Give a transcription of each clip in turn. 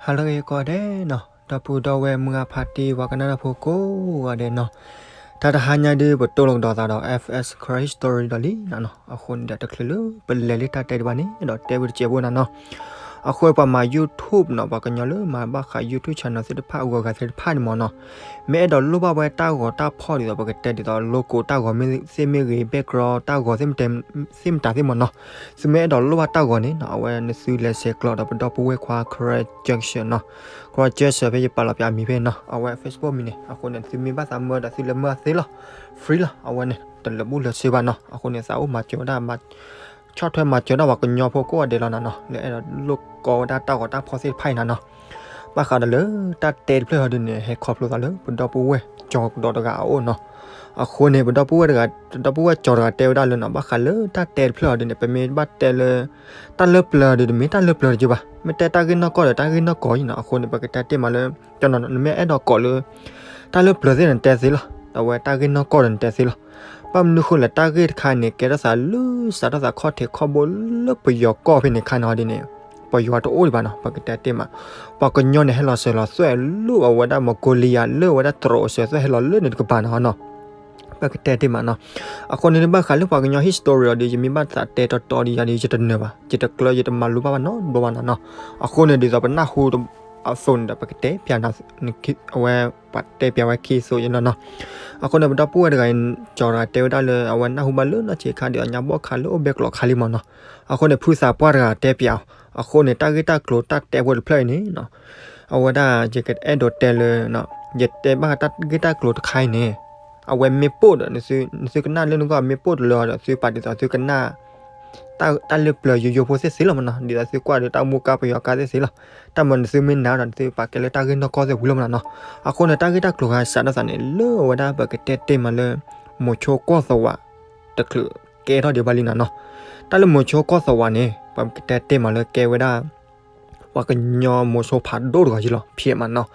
ဟါလၢအဂ့ၤကိးဂၤဒဲးနီၤ, ဒီပုၢ်ဒီဝဲၢ်မုၢ်ဂၢ်ဖါတံၢ် ပှၤကနၣ်တၢ်ဖိကိးဂၤဒဲးနီၤ, တၢ်တဟါညါဒုး ပတိၢ်လိာ်ကဒီးသးဒီး F S Karen History ဒီးလံနီၤ, အဃိန့ၣ်ဒီးတချုးလၢပလဲၤလၢတၢ်တဲဒံးဘၣ်န့ၣ် ဒီးတဲဝံၤတစဲးဖိနီၤနီၤ. အဃိပှၤမၤ YouTube နီၤ, ပှၤကညီလၢမၤဘၣ်ဃး YouTube channel သ့ၣ်တဖၣ် အဂုၤအဂၤသ့ၣ်တဖၣ်န့ၣ်မ့ၢ်နီၤ, မ့ၢ်အဲၣ်ဒိးလိၣ်ဘၣ်ဝဲတၢ်ဂီၤတၢ်ဖီၣ်ဒ်သိး ပကတဲဒ်သိး logo တၢ်ဂီၤသ့ၣ်မ့ၢ်ဂ့ၤ background တၢ်ဂီၤသ့ၣ်မတၤ သ့ၣ်မတၤသ့ၣ်မ့ၢ်နီၤ, သုမ့ၢ်အဲၣ်ဒိးလိၣ်ဘၣ်တၢ်ဂီၤန့ၣ်နီၤ, အဝဲနသုလဲၤဆဲးကျိးဒီးပဒီပုၢ်ဝဲၢ်ခွါ Karen Jackson နီၤ, Karen Jackson ဖဲယပာ်လီၤပၠးအမံၤဖဲနီၤ, အဝဲ Facebook မံၤန့ၣ်, အဃိန့ၣ် သုမ့ၢ်ဘၣ်သးမၢဒီးသုလဲၤမၢသ့လီၤ, free လီၤ, အဝဲန့ၣ် တလၢာ်ဘူၣ်လၢာ်စ့ဘၣ်နီၤ, အဃိန့ၣ် သးအိၣ်မၤစၢၤဝဲဒၣ် ဆီၣ်ထွဲမၤစၢၤဒၣ်ပှၤကညီဖိကိးဂၤဒဲးလီၤနီၤနီၤ, လၢအဲၣ်ဒိးလိၣ်ကီဝဲဒၣ်တၢ်ဂီၤတၢ်ဖီၣ်သ့ၣ်တဖၣ်အံၤနီၤနီၤ. ဘၣ်ဃးဒီးလၢတၢ်တဲတဖျၢၣ်ဟီဒုန့ၣ် ဟဲခီဖျိသးလၢ ပဒီပုၢ်ဝဲၢ်ကၠီၤကဒီးတဂၤအအိၣ်နီၤ. အဃိန့ၣ် ပဒီပုၢ်ဝဲၢ်တဂၤ ပဒီပုၢ်ဝဲၢ်ကၠီၤတဂၤတဲဝဲဒၣ်လၢနီၤ, ဘၣ်ဃးလၢတၢ်တဲတဖျၢၣ်ဟီဒုန့ၣ် ပမ့ၢ်ဘၣ်တဲလၢ တၢ်လၢပျၢၤဒုး တမ့ၢ်တၢ်လၢပျၢၤတက့ၢ်ဘၣ်, မ့ၢ်တဲတၢ်ဂ့ၢ်နီၢ်ကီၢ်ဒီးတၢ်ဂ့ၢ်နီၢ်ကီၢ်အံၤနီၤ, အဃိန့ၣ် ပကတဲတ့ၢ်မးလၢ ကၠီၤနီၤ နမ့ၢ်အဲၣ်ဒိးကိးလၢ တၢ်လၢပျၢၤသ့ၣ်န့ၣ်တဲသ့လီၤ, အဝဲတၢ်ဂ့ၢ်နီၢ်ကီၢ်ဒီးနတဲသ့လီၤ. ဘၣ်မနုၤဃိလဲၣ် တၢ်ဂ့ၢ်တခါန့ၣ် ကဲထီၣ်သးလၢ စးထီၣ်သးခီၣ်ထံးခီၣ်ဘိလၢပယီၤကီၢ်ဖဲန့ၣ်ခါန့ၣ်ဟီဒုန့ၣ် ပယီၤတအိၣ်ဒံးဘၣ်နီၤ, ပကတဲတ့ၢ်မး ပှၤကညီန့ၣ် ဟဲလီၤစၢၤလီၤသွဲၣ်လၢအဝဲဒၣ် Mongolia လၢအဝဲဒၣ်တြီၤအစၢၤသွဲၣ်ဟဲလီၤလၢန့ၣ်တကပၤနီၤနီၤ, ပကတဲတ့ၢ်မးနီၤ. အဃိန့ၣ် ဘၣ်ဃးလၢပှၤကညီ history အီၤဒီး ယမ့ၢ်ဘၣ်သးတဲတီတီဒီးယၤဒီး ယတနၢၤဘၣ်, ယတကျၢၤ ယတမၤလိဘၣ်ဘၣ်နီတဘျီဘၣ်နီၤနီၤ. အဃိန့ၣ် ဒ်သိးပနၢ်ဟူအသိးန့ၣ်ဒီး ပကတဲပၠးနၤ အဝဲ ပှၤတဲပၠးဝဲခံသိးယဲလီၤနီၤ. အဃိန့ၣ် ပဒီပုၢ်ဝဲၢ်တဂၤအံၤ ကၠီၤတဂၤတဲဝဲဒၣ်လၢ အဝဲနၢ်ဟူဘၣ်လၢနီၢ်ဆံးခါဒီး အညါဘီၣ်ခါလၢအိၣ်ဘဲကျိးခါလံမးနီၤ. အဃိန့ၣ် ဖုသးပှၢ်တဂၤတဲပၠးအီၤ, အဃိန့ၣ် တၢ်ဂ့ၢ်တၢ်ကျိၤတၢ်တဲဖိတဖျၢၣ်အံၤန့ၣ်နီၤ, အဝဲဒၣ်ယကအဲၣ်ဒိးတဲလၢ ယတဲဘၣ်တၢ်ဂ့ၢ်တၢ်ကျိၤတခါအံၤန့ၣ် အဝဲမ့ၢ်ပိၢ်ဒီး နသုကနၣ်လၢနဂီၢ်မ့ၢ်ပိၢ်တလၢအီၤဒီး သုပာ်ဒ်သိးသုကနၣ် တၢ်လၢပျၢၤယိယိဖိသ့ၣ်သ့လီၤမးနီၤ, ဒ်သိးသုကွၢ်ဒီးတၢ်မူကါပယီၤကါသ့ၣ်သ့လီၤ. တၢ်မၤနသုမ့ၢ်နာ်ဒီး နသုပာ်ကဲလၢတၢ်ဂ့ၢ်နီၢ်ကီၢ်သ့ၣ်ဝံၤလီၤမးနီၤနီၤ. အဃိန့ၣ် တၢ်ဂ့ၢ်တၢ်ကျိၤဂၤစးထီၣ်သးန့ၣ် လၢအဝဲဒၣ်ပကတဲတ့ၢ်မးလၢ မိၤဆိကီၢ်သဝး တချုးကဲထီၣ်ဒံးဘၣ်လံနီၤနီၤ. တၢ်လၢမိၤဆိကီၢ်သဝးန့ၣ် ပကတဲတ့ၢ်မးလၢကဲဝဲဒၣ် ပှၤကညီမိၤဆိဖးဒိၣ်တဂၤယဲလီၤ ဖဲမးနီၤ.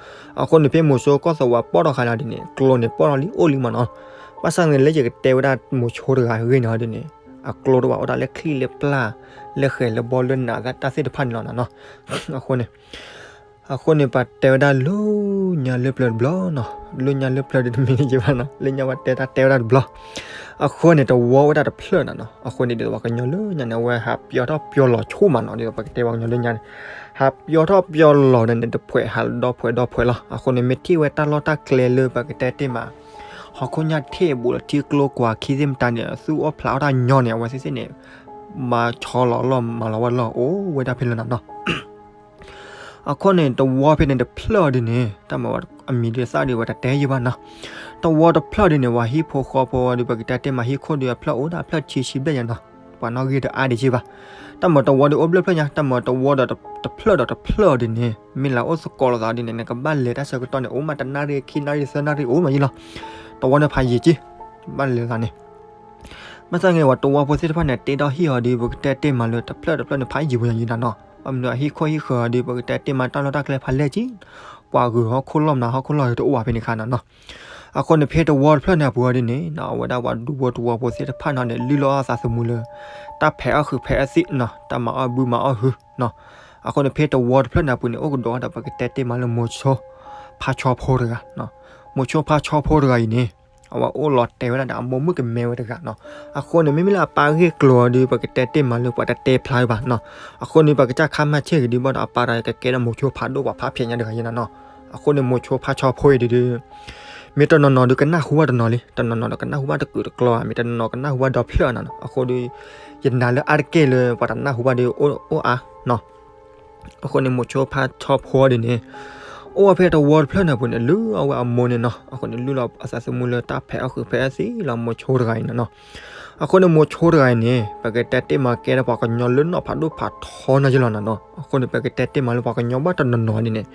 အဃိန့ၣ် ဖဲမိၤဆိကီၢ်သဝးပီၣ်ထီၣ်ဃာ်လၢဒ်န့ၣ် ကျိန့ၣ်ပီၣ်ထီၣ်လံအိၣ်လံမးနီၤ. ဘၣ်ဆၣ်န့ၣ်လၢယကတဲဝဲဒၣ်မိၤဆိတဂၤအဂ့ၢ်န့ၣ်ဟီဒ်န့ၣ် အကျိတဝဲအိၣ်ဒၣ်လၢချံၣ်လၢပျၢ် လၢဃဲၤလၢဘီလၢနးတၢ်သ့ၣ်တဖၣ်န့ၣ်လီၤနီၤနီၤ. အဃိန့ၣ် အဃိန့ၣ် ပှၤတဲဝဲဒၣ်လၢညါလၢပျၢၤတဘျီနီၤ, လၢညါလၢပျၢၤဒ်တမ့ၢ်ယဲဘၣ်နီၤ, လၢညါပှၤတဲတၢ်တဲဝဲဒၣ်တဘျီ. အဃိန့ၣ် တဝီဝဲဒၣ်တဖျၢၣ်နီၤနီၤ, အဃိန့ၣ် ဒ်သိးပှၤကညီလၢညါန့ၣ် အဝဲဟးပျီထီၣ်ပျီလီၤဆိမးနီၤ, ဒ်သိးပကတဲပှၤကညီလၢညါန့ၣ် ဟးပျီထီၣ်ပျီလီၤဒီးန့ၣ် တဖှဲးဟးဒီဖှဲးဒီဖှဲးလီၤ. အဃိန့ၣ် မ့ၢ်ထံၣ်ဝဲတၢ်လီၢ်တၢ်ကျဲလၢပကတဲတ့ၢ်မး ဟီၣ်ခိၣ်ညၣ်ထ့ၣ်ဘူးဒီးထံကျိကွၢ်ခံသ့ၣ်မတၤန့ၣ် သူၣ်အီၣ်ဖျးအီၣ်တၢ်ညီန့ၣ် အဝဲသ့ၣ်သ့ၣ်န့ၣ် မၤဆီလီၤလီၢ်မၤလီၤဝဲလီၢ်အိၣ်ဝဲဒၣ်ဖဲလၢနီၤနီၤ. အဃိန့ၣ် တဝီဖဲန့ၣ်တဖျၢၣ်ဒ်န့ၣ် တၢ်မၤဝဲအမံၤဒ်သၣ်ဒ်ဝဲတတဲယံာ်ဘၣ်နီၤ. တဝီတဖျၢၣ်ဒ်န့ၣ် ပှၤဟံၣ်ဖိဃီဖိဒ်ပကတဲတ့ၢ်မး ဟံၣ်ခိၣ်ဒ်အဖျၢၣ်အိၣ်ဒၣ်အဖျၢၣ်ဆံဆံဘျဲၣ်ယဲနီၤ, ပှၤနီၣ်ဂံၢ်တအါဒံးက့ဘၣ်. တၢ်မၤတဝီဒ်အိၣ်ဘျဲၣ်ဖျၢၣ်ညါ, တၢ်မၤတဝီဒီးတဖျၢၣ်ဒီးတဖျၢၣ်ဒ်န့ၣ် မ့ၢ်လၢအိၣ်သကိးလိာ်သးဒ်န့ၣ် နကဘၣ်လဲၤတၢ်ဆၢကတီၢ်န့ၣ် အိၣ်မးတနၣ်ရံၣ်ခံနၣ်ရံၣ်သၢနၣ်ရံၣ်အိၣ်မးယံလီၤ. တဝီန့ၣ်ဖးယံာ်က့ ဘၣ်လဲၤသးန့ၣ် ဘၣ်ဆၣ်န့ၣ် ပှၤတဝီဖိသ့ၣ်တဖၣ်န့ၣ် တ့ထီၣ်ဟံၣ်အီၤဒီး ပကတဲတ့ၢ်မးလၢတဖျၢၣ်တဖျၢၣ်န့ၣ် ဖးယံာ်ပူၤညါယံနၤနီၤ. ဘၣ်မနုၤအဟံၣ်ခိၣ်ဟံၣ်ဃၢၤအီၤဒီး ပကတဲတ့ၢ်မးတၢ်လီၢ်တၢ်ကျဲဖးလဲၢ်က့, ပှၤဂုၤဟီၣ်ခိၣ်လီၢ်မနုၤဟီၣ်ခိၣ်လီၢ်တအိၣ်ဘၣ်ဖဲန့ၣ်ခါနီၤနီၤ. အဃိန့ၣ် ဖဲတဝီတဖျၢၣ်န့ၣ်အပူၤအီၤဒ်န့ၣ် အဝဲဒၣ်ပှၤဒူဖိတဝီဖိသ့ၣ်တဖၣ်န့ၣ် လုၢ်လီၤအသးသမူလၢ တၢ်ဖဲးအီၣ်ဃုာ်ဖဲးအီၣ်သံးနီၤ, တၢ်မၤအီၣ်ဘုမၤအီၣ်ဟုနီၤ. အဃိန့ၣ် ဖဲတဝီတဖျၢၣ်န့ၣ်အပူၤန့ၣ် အိၣ်ကဒီးဒီး ပကတဲတ့ၢ်မးလၢမိၤဆိဖါဆီဖိတဂၤ, မိၤဆိဖါဆီဖိတဂၤအံၤန့ၣ် အဝဲအိၣ်လီၤတဲာ်ဝဲဒၣ်ဒီးအမိၢ်မုၣ်ကမဲဝဲတဂၤနီၤ. အဃိန့ၣ် မ့မ့ၢ်လၢအပၢ်ဂ့ၢ်ကျိၤအီၤဒီး ပကတဲတ့ၢ်မးလၢပှၤတတဲဖျါဝဲဘၣ်နီၤ. အဃိန့ၣ် ပကစၢ်ခါမၤဆ့ၣ်က့ၤဒုးဘၣ်ဒီး အပၢ်ဒီးကကဲဒီးမိၤဆိဖးဒိၣ်ပှၤဖးဖျဲးညါတဂၤယဲနီၤနီၤ. အဃိန့ၣ် မိၤဆိဖါဆီဖိအံၤဒုး မ့ၢ်တနီၤနီၤဒုးကနၣ်ဟူဘၣ်တနီၤလံ, တနီၤနီၤဒီးကနၣ်ဟူဘၣ်တကုာ်တကျီဘၣ်, မ့ၢ်တနီၤနီၤကနၣ်ဟူဘၣ်ဒီဖျၢၣ်နီၤနီၤ. အဃိဒီး ယနာ်လၢအါတက့ၢ်လၢပှၤတနၢ်ဟူဘၣ်ဒီးအိၣ်အါနီၤ. အဃိန့ၣ် မိၤဆိဖါဆီဖိဒ်န့ၣ် အိၣ်ဝဲဖဲတဝီတဖျၢၣ်န့ၣ်အပူၤန့ၣ် လုၢ်အီၣ်ဝဲအမိၢ်န့ၣ်နီၤ. အဃိန့ၣ် လုၢ်လီၤအသးသမူလၢတၢ်ဖဲးအီၣ်ဃုာ်ဖဲးအီၣ်သံးလီၤ မိၤဆိတဂၤအံၤနီၤနီၤ. အဃိန့ၣ် မိၤဆိတဂၤအံၤန့ၣ် ပကတဲတ့ၢ်မးကဲဒီးပှၤကညီလၢနီၢ်ဖးဒိၣ်ဖးထီညါယဲလီၤနီၤနီၤ. အဃိန့ၣ် ပကတဲတ့ၢ်မးလၢပှၤကညီဘၣ်တနီၤနီၤဒ်န့ၣ်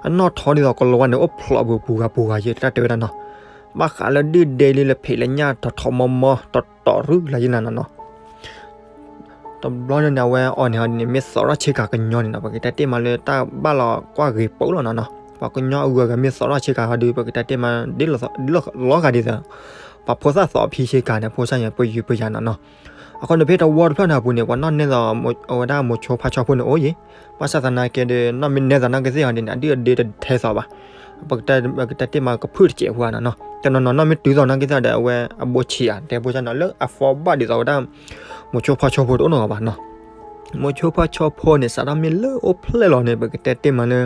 အနီၢ်ထီဒ်သိးကလီၤဝါန့ၣ် အိၣ်ဖျိးပူၤပူၤဂၤပူၤဂၤယဲ တၢ်တဲဝဲဒၣ်နီၤ. ဘၣ်ဃးလၢဒုၣ်ဒဲလံလၢဖံးလၢညၣ်တထီမီမီ တတီၤရူၢ်လၢယဲနီၤနီၤ. တဘျီန့ၣ်န့ၣ် အဝဲအီၤန့ၣ်ဟီဒ်န့ၣ် မ့ၢ်သီထီၣ်ဆ့ကၤကညီန့ၣ်နီၤ ပကတဲတ့ၢ်မးလၢတၢ်ဘၣ်လီၤကွၢ်ဂ့ၤပူၤလီၤနီၤနီၤ. ပှၤကညီအဂုၤအဂၤမ့ၢ်သီထီၣ်ဆ့ကၤဟီဒုး ပကတဲတ့ၢ်မး ဒ်လီၤဂာ်ဒ်သိး ပှၤဖိသၣ်သီဖံဆ့ကၤန့ၣ် ဖိသၣ်ညါပယုၢ်ပယၤနီၤနီၤ. အဃိန့ၣ် ဖဲတဝီတဖျၢၣ်န့ၣ်အပူၤန့ၣ် ပှၤနီၣ်နဲသိးအဝဲဒၣ်မိၤဆိဖါဆီဖိန့ၣ်အိၣ်ယံၤ, ဘၣ်ဆၣ်သနာ်က့ဒီး နီၣ်မ့ၢ်နဲသိးနီၢ်ကသ့ၣ်အီၤဒ်န့ၣ် အဒုၣ်အဒ့တထဲသိးဘၣ်. ပကတဲတ့ၢ်မးကဖုၣ်တစဲးဖိနီၤနီၤ, တနီၤနီၤနီၣ်မ့ၢ်တုၤသိးနီၢ်ကသ့ၣ်ဒီး အဝဲအဘိဆံးဧါ တဲဖိစၢ်နီၤ လၢအဖီဘၣ်ဒ်သိးဝဲဒၣ် မိၤဆိဖါဆီဖိတအိၣ်နီတဂၤဘၣ်နီၤ. မိၤဆိဖါဆီဖိန့ၣ် စးထီၣ်မ့ၢ်လၢအိၣ်ဖျဲၣ်လီၤန့ၣ် ပကတဲတ့ၢ်မးလၢ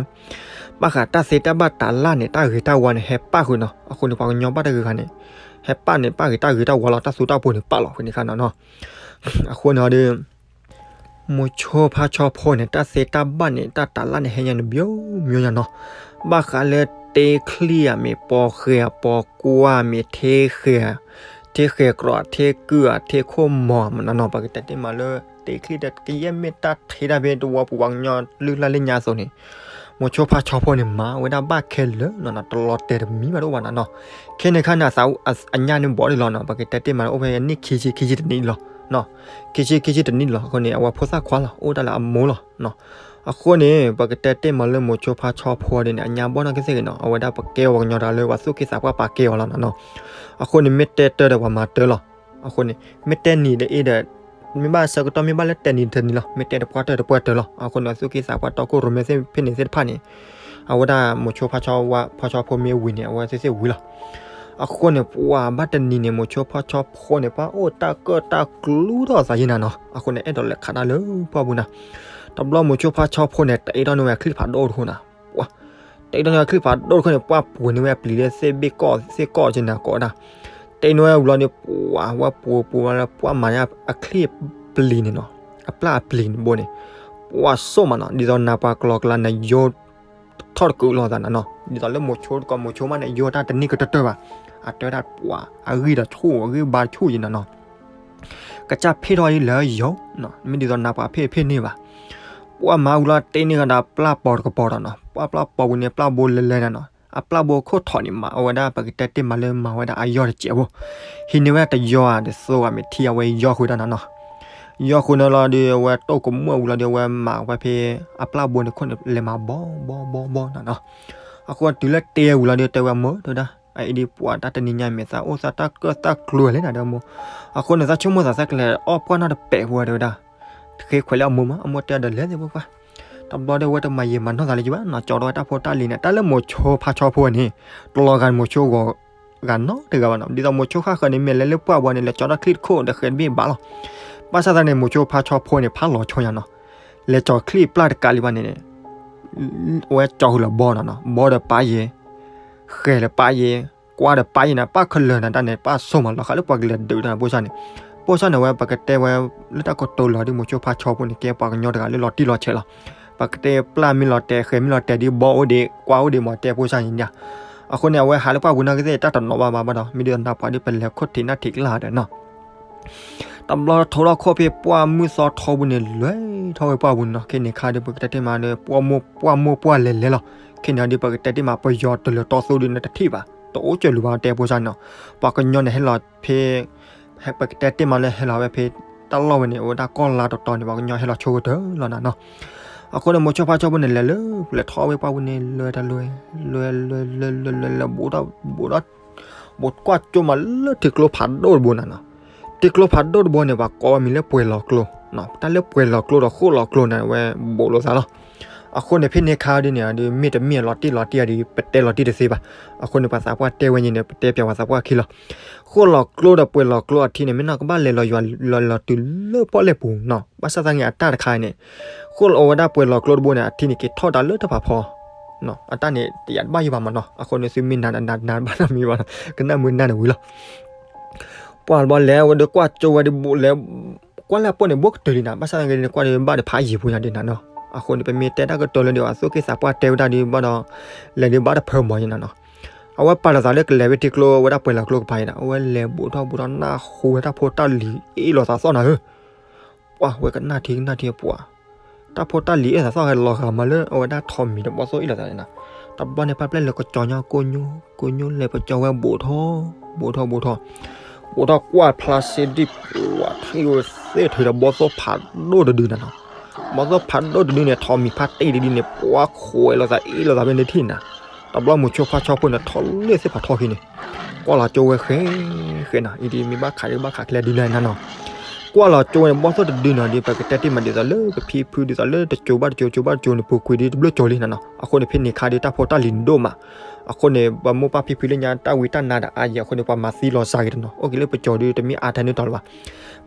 ဘၣ်ဃးတၢ်သ့တၢ်ဘၣ်တၢ်လၢ်န့ၣ် တၢ်ဂ့ၤတၢ်ဝါန့ၣ် ဟဲပၣ်ဃုာ်နီၤ. အဃိန့ၣ် ပှၤကညီဘၣ်တဂ့ၤဂၤန့ၣ် ဟဲပၣ်န့ၣ် ပၣ်ဂ့ၤတၢ်ဂ့ၤတၢ်ဝါလီၤ တၢ်သူတၢ်ပှီၤန့ၣ်ပၣ်လီၤဃုာ်န့ၣ်ခါနီၤနီၤ. အဃိန့ၣ်ဒီး မိၤဆိဖါဆီဖိန့ၣ် တၢ်သ့တၢ်ဘၣ်န့ၣ် တၢ်တၢ်လၢ်န့ၣ် ဟဲညါန့ၣ် မျိုးမျိုးညါနီၤ. ဘၣ်ဃးလၢတ့ချံၣ်ဧါ မ့ၢ်ပိာ်ဃဲၤဧါ ပိာ်ကွၢ် မ့ၢ်ထ့ဃဲၤ ထ့ဃဲၤကြီ ထ့ကုၢ်ဧါ ထ့ခိၣ်မီၤမနီၤနီၤ. ပကတဲတ့ၢ်မးလၢ တ့ချံၣ်ဒီး ကယဲၢ်မ့ၢ်တၢ်ထ့တၢ်ဖဲတဝီပူၤ ပှၤကညီလုၢ်လၢ်လၢညါအသိးန့ၣ် မိၤဆိဖါဆီဖိန့ၣ် မၤဝဲဒၣ်ဘၣ်ခဲလၢာ်နီၤနီၤ တလီၤတဲာ်တမံၤဘၣ်တအိၣ်ဘၣ်နီၤနီၤ. ခဲန့ၣ်ခါန့ၣ် အသးအညၣ်န့ၣ်ဘီၣ်ဒံးလီၤနီၤ. ပကတဲတ့ၢ်မးလၢ အိၣ်ဖဲနံၣ်ခံဆံ ခံဆံတနံၣ်လီၤ. ခံဆံ ခံဆံတနံၣ်လီၤ. အဃိန့ၣ် အဝဲဖိသၣ်ခွါလီၤ အိၣ်ဒၣ်လၢအမိၢ်လီၤ. အဃိန့ၣ် ပကတဲတ့ၢ်မးလၢမိၤဆိဖါဆီဖိဒ်န့ၣ် အညါဘီၣ်နီၢ်ကသ့ၣ်ဂ့ၤနီၤ အဝဲဒၣ်ပကဲပှၤကညီတဂၤလၢ ပှၤသူၣ်က့သးပှၢ်ပာ်ကဲအီၤလီၤနီၤနီၤ. အဃိန့ၣ် မ့ၢ်တဲတၢ်ဒီးပှၤမၤတၢ်လီၤ. အဃိန့ၣ် မ့ၢ်တဲနံၤဒီးအ့ၣ်ဒီး မ့ၢ်ဘၣ်ဆၢကတီၢ်မ့ၢ်ဘၣ်လၢတဲနံၤတနံၤလီၤ မ့ၢ်တဲတပှၢ်တၢၢ်တပှၢ်တၢၢ်လီၤ. အဃိန့ၣ် သူၣ်က့သးပှၢ်တီခိၣ်ရိၣ်မဲသ့ၣ်ဖဲန့ၣ်သ့ၣ်တဖၣ်န့ၣ် အဝဲဒၣ်မိၤဆိဖါဆီ ဖါဆီဖိမ့ၢ်ဝံၤန့ၣ် အဝဲသ့ၣ်သ့ၣ်ဝံၤလီၤ. အဃိန့ၣ် ပှၤဘၣ်တနံၤန့ၣ် မိၤဆိဖါဆီဖိန့ၣ် ပှၤအိၣ်တၢ်ကၢၣ်တၢ်ကျူထီၣ်သးယံၤနၤနီၤ. အဃိန့ၣ် အဲၣ်ဒိးလဲၤခးတၢ်လၢပှၢ်ပူၤနၤ. တဘျီမိၤဆိဖါဆီဖိန့ၣ် တအ့ၣ်ထီၣ်န့ၢ်ဝဲအချံၣ်ဖးဒိၣ်တခိၣ်နၤ ပှၤ တအ့ၣ်ထီၣ်န့ၢ်ဝဲအချံၣ်ဖးဒိၣ်တခိၣ်န့ၣ် ပှၢ်ပှ့ၤန့ၢ်ဝဲအပျံၤလၢသ့ၣ်ဘ့ၣ်ကီၢ်သ့ၣ်ကီၢ်က့နၤကိးဒၣ်. တအ့ၣ်န့ၢ်ဝဲဝံၤလီၤန့ၣ် ပှၤဝဲပှ့ၤပှ့ၤဝဲလၢပှၢ်မၤန့ၢ်အချံၣ်ပျံၤန့ၣ်နီၤ အပျၢ်အပျံၤန့ၣ်ဘိန့ၣ် ပှၤစိၣ်မးနီၤ ဒ်သိးနၤပှၤကလီကလီနယိထီၣ်တကုးလိာ်သးနၤနီၤ ဒ်သိးလၢမိၤဆိတကိးမိၤဆိမးန့ၣ် ယိတၢ်တနံၣ်ကတၢၢ်တၢၢ်ဘၣ်. အတဲဝဲဒၣ်ပှၤ အဂံၢ်ဒီးဆူၣ် အဂံၢ်ဘါဆူၣ်ယံၤနၤနီၤ ကစၢ်ဖ့ၣ်ထီၣ်အံၤလၢယိနီၤ မ့ၢ်ဒ်သိးနၤပှၤဖ့ၣ်ဖ့ၣ်န့ၢ်ဘၣ်. ပှၤမၤဝံၤလီၤတ့န့ၢ်ကဒီးပျၢ်ပိာ်တကပီၤဒီးနီၤ ပှၤပျၢ်ပိာ်ဝံၤန့ၣ် ပျၢ်ဘိလဲၤလဲၤနၤနီၤ အပျၢ်ဘိခိၣ်ထီၣ်န့ၣ်မး အဝဲဒၣ်ပကတဲတ့ၢ်မးလၢမၤဝဲဒၣ်အယီၢ်တစဲးဖိ ဟံးန့ၢ်ဝဲဒၣ်တယီၢ်ဧါ တသိဧါ မ့ၢ်ထံအဝဲယီၢ်ဃုာ်တၢ်နၤနီၤ. ယီၢ်ဃုာ်န့ၣ်လီၤဒီး အဝဲတိၢ်ကမူၣ်ဝံၤလီၤဒီး အဝဲမၤဝဲဖဲ အပျၢ်ဘိန့ၣ်ခိၣ်န့ၣ် လဲၤမၤဘီဘီဘီဘီနၤနီၤ. အဃိတုၤလၢတ့ဝံၤလီၤဒီး တဲဝဲမိၢ် တဲဝဲဒၣ် အအံၤဒ်ပှၤတၢ်တနံၤညါမ့ၢ်သးအိၣ်သးတၢ်ကၢၣ်တၢ်ကျူလဲၣ်နၤဒီးမိၢ်. အဃိန့ၣ် သးဆိကမိၣ်သးသးကလဲၤအီၣ်ပှၢ်နီၣ်တပဲာ်ဖိဝဲတဲဝဲဒၣ် တဃ့ခွဲးလၢအမိၢ်မး အမိၢ်တဲဒီးလဲၤသ့ၣ်ဖိခွါ တဘျီဒီး အဝဲတမၤယံာ်မၤနီၢ်သးလၢၤဘၣ်နီၤ ကၠီဒီးဝဲတၢ်ဖိတၢ်လံၤန့ၣ် တၢ်လၢမိၤဆိဖါဆီဖိန့ၣ် တလီၤဂာ်မိၤဆိဂီၤဂာ်နီတဂၤဘၣ်နီၤ ဒ်သိးမိၤဆိဃၣ်ဃၢၤန့ၣ် မ့ၢ်လဲၤလၢပှၢ်ဝဲန့ၣ် လဲၤကၠီထီၣ်ချံတခိၣ်ဒီးဃဲၤတဘ့ၣ်ဘၣ်လီၤ. ဘၣ်ဆၣ်သနာ်က့န့ၣ် မိၤဆိဖါဆီဖိန့ၣ် ဖးလီၤဆိညါနီၤ လဲၤကၠီချံပျၢ်တကးလံဘၣ်န့ၣ် အဝဲကၠီဃုာ်လီၤဘီနီၤနီၤ ဘီဒီးပာ်ယဲ ဃဲၤဒီးပာ်ယဲ ကွၢ်ဒီးပာ်ယဲနၤ ပၢ်ခဲလၢာ်နၤတၢ်န့ၣ် ပၢ်ဆိကမိၣ်လီၤဃာ်လၢပှၤကလဲၤဒုးတၢ်ဖိစၢ်န့ၣ် ဖိစၢ်န့ၣ် အဝဲပကတဲဝဲ လၢတၢ်ကတိၤလီၤဒ်မိၤဆိဖါဆီဖိန့ၣ် ကဲပှၤကညီတဂၤလၢလီၤတံၢ်လီၤဆဲးလီၤ. ပကတဲပျၢ်မ့ၢ်လီၤတဲာ် ဃဲၤမ့ၢ်လီၤတဲာ်ဒ်ဘီအိၣ်ဒံး ကွၢ်အိၣ်ဒံးမး တဲဖိစၢ်န့ၣ်ဒၣ်. အဃိန့ၣ် အဝဲဟးလၢပှၢ်ပူၤနီၢ်ကသ့ၣ် တၢ်တနီၤဘၣ်ဘၣ်ဘၣ်ဒီး မ့ၢ်ဒ်သိးနၤပှၤဒ်ပလဲၤခိၣ်ထံးနၢ်ထံးကလာ်ဒီးနီၤ တဘျီထိးထီၣ်ခိၣ်ဖဲပှၢ်မုၢ်သီထီပူၤန့ၣ် လဲၤထီၣ်ဝဲပှၢ်ပူၤန့ၣ်နီၤ ခဲန့ၣ်ခါဒီး ပကတဲတ့ၢ်မးဒီး ပှၢ်မိၢ်ပှၢ်လဲၤလဲၤလီၤ. ခဲန့ၣ်ဒီး ပကတဲတ့ၢ်မး ပယီၤတလၢၤတီသိဒီးနတထံၣ်ဘၣ် တအိၣ်စၢၤလုၢ်ဘၣ်တဲဖိစၢ်န့ၣ်နီၤ ပှၤကညီန့ၣ်ဟဲလီၤဖဲ ပကတဲတ့ၢ်မးလၢဟဲလီၤဝဲဖဲ တၢ်လီၢ်ဝဲန့ၣ် အိၣ်ဝဲဒၣ်ကီၢ်လါတီတီန့ၣ် ပှၤကညီဟဲလီၤဆိကတၢၢ်လီၤနၤနီၤ. အဃိန့ၣ် မိၤဆိဖါဆီဖိန့ၣ် လဲၤလၢ လဲၤထီၣ်ဝဲပှၢ်ပူၤန့ၣ် လဲၤတလဲၤ လဲၤလဲၤလဲၤလဲၤလဲၤ ဘူးထီၣ် ဘူးကွၢ်ကၠိမးလၢထံကျိဖးဒိၣ်တဘိနၤနီၤ. ထံကျိဖးဒိၣ်တဘိန့ၣ် ပှၤကိးဝဲမံၤလၢပှဲၤလီၤကျိ, တၢ်လၢပှဲၤလီၤကျိဒီးဃိၣ်လီၤကျိန့ၣ် အဝဲဘူးလိာ်သးလီၤ. အဃိန့ၣ် ဖဲန့ၣ်ခါဒ်န့ၣ် ဒ်မ့ၢ်တမ့ၢ်လီၤတံၢ်လီၤတံၢ်အီၤဒီး ပတဲလီၤတံၢ်တသ့ဘၣ်. အဃိန့ၣ် ပှၤသးပှၢ်တဲဝဲန့ၣ်ဒီး ပတဲပျးပှၤသးပှၢ်ခံလီၤ. ဃိၣ်လီၤကျိဒီးပှဲၤလီၤကျိအထံန့ၣ် မ့ၢ်နီၢ်ကဘၣ်လဲၤလီၤယွၤလီၤတုၤလၢပီၣ်လဲၣ်ပူၤနီၤ. ဘၣ်ဆၣ်သနာ်က့အတၢ်တခါန့ၣ် ဃိၣ်လီၤဝဲဒၣ်ပှဲၤလီၤကျိတဘိန့ၣ် အထံန့ၣ်က့ၤထီၣ်တၢ်လၢတၢ်ဖးဖီ အတၢ်န့ၣ် တယာ်တဘၣ်ယိၣ်ဘၣ်မးနီၤ. အဃိန့ၣ် သုမ့ၢ်နၤနၤနၤဘၣ်နီတမံၤဘၣ်နီၤ, ကနၣ်မုာ်နၢ်န့ၣ်ဝံၤလီၤ. ပှၤတဘျီလဲၤဝဲဒီးကွၢ်ကၠိဝဲဒီးဘူးလဲၤ ကွၢ်လၢအပိၢ်န့ၣ် ဘူးကတၢၢ်လံနၤ, ဘၣ်ဆၣ်သနာ်က့န့ၣ် ကွၢ်ဒီးဘၣ်ဒီးဖးယံာ်ဖိညါဒ်နၤနီၤ. အဃိန့ၣ် ပမ့ၢ်တဲတၢ်ကတိၤလၢဒီး အသူၣ်က့သးပှၢ်တဲဝဲဒၣ်ဒီးဘၣ်ဒီး လဲၤဒီးဘၣ်တဖၢမီၤညါနၤနီၤ. အဝဲပာ်လီၤသးလၢကလဲၤဝဲထံကျိဝဲဒၣ်ပှဲၤလီၤကျိကပၤအံၤဒီး အဝဲလဲၤဘူးထီၣ်ဘူးထီၣ်နၢ်ဟူဝဲတၢ်ဖိတၢ်လံၤအ့ၣ်လိာ်သးသီၣ်နၤဧၢ ပှၤဝဲကနၣ်ထံကနၣ်ထံပှၤ တၢ်ဖိတၢ်လံၤအ့ၣ်လိာ်သးသီၣ်ဟဲလီၤဂာ်မးလၢအဝဲဒၣ်ထိးမံၤဒီးဘီသိၣ်အ့ၣ်လိာ်သးန့ၣ်နၤ. တဘျီန့ၣ် ပၢ်ပျဲၢ်လဲၤကစီၤညါကိညိ ကိညိလဲၤကစီၤဝဲဘူးထီၣ် ဘူးထီၣ်ဘူးထီၣ် ဘူးထီၣ်ကွၢ်ဖျါစ့ဒံၣ်ပှၤထံၣ်ဝဲသ့ၣ်ထုးဒီးဘီသိၣ်ဖးဒိၣ်တဒုနၤနီၤ. ဘီသိၣ်ဖးဒိၣ်တဒုန့ၣ် ထိးမံၤဖးတ့ၢ်တဒုန့ၣ် ပှၤခိးဝဲလိာ်သးအ့ၣ်လိာ်သးဖဲန့ၣ်ထံၣ်နၤ. တဘျီမိၤဆိဖါဆီဖိန့ၣ် ထီၣ်လၢသ့ၣ်ဖးထီၣ်ခံန့ၣ် ကွၢ်လီၤကၠိဝဲဃဲဃဲနၤ, အံၤဒ်မ့ၢ်ဘၣ်ခးဒ်ဘၣ်ခးကျဲဒ်လဲၣ်နၤနီၤ. ကွၢ်လီၤကၠိဝဲန့ၣ် ဘီၣ်သိၣ်တဒုနီၤဒီး ပကတဲတ့ၢ်မးဒ်သိးလၢပဖံဖုဒ်သိးလၢတကၠိဘၣ်တကၠိ ကၠိဘၣ်တကၠိန့ၣ် ပူၤကွံာ်ဒီးတဘျုးကၠိလံနီၤနီၤ. အဃိန့ၣ် ဖဲန့ၣ်ခါဒီးတၢ်ဖိတၢ်လံၤဒိၣ်မး. အဃိန့ၣ် ပမိၢ်ပၢ်ဖံဖုလၢညါတၢ်ဝံတၢ်နါဒီးအါယံၤအဃိန့ၣ် ပှၤမၤသံလီၤစှၤက့ၤတနီၤ အိၣ်က့ၤလၢပကၠိဒီးတမ့ၢ်အါထဲန့ၣ်တီၤလၢၤဘၣ်.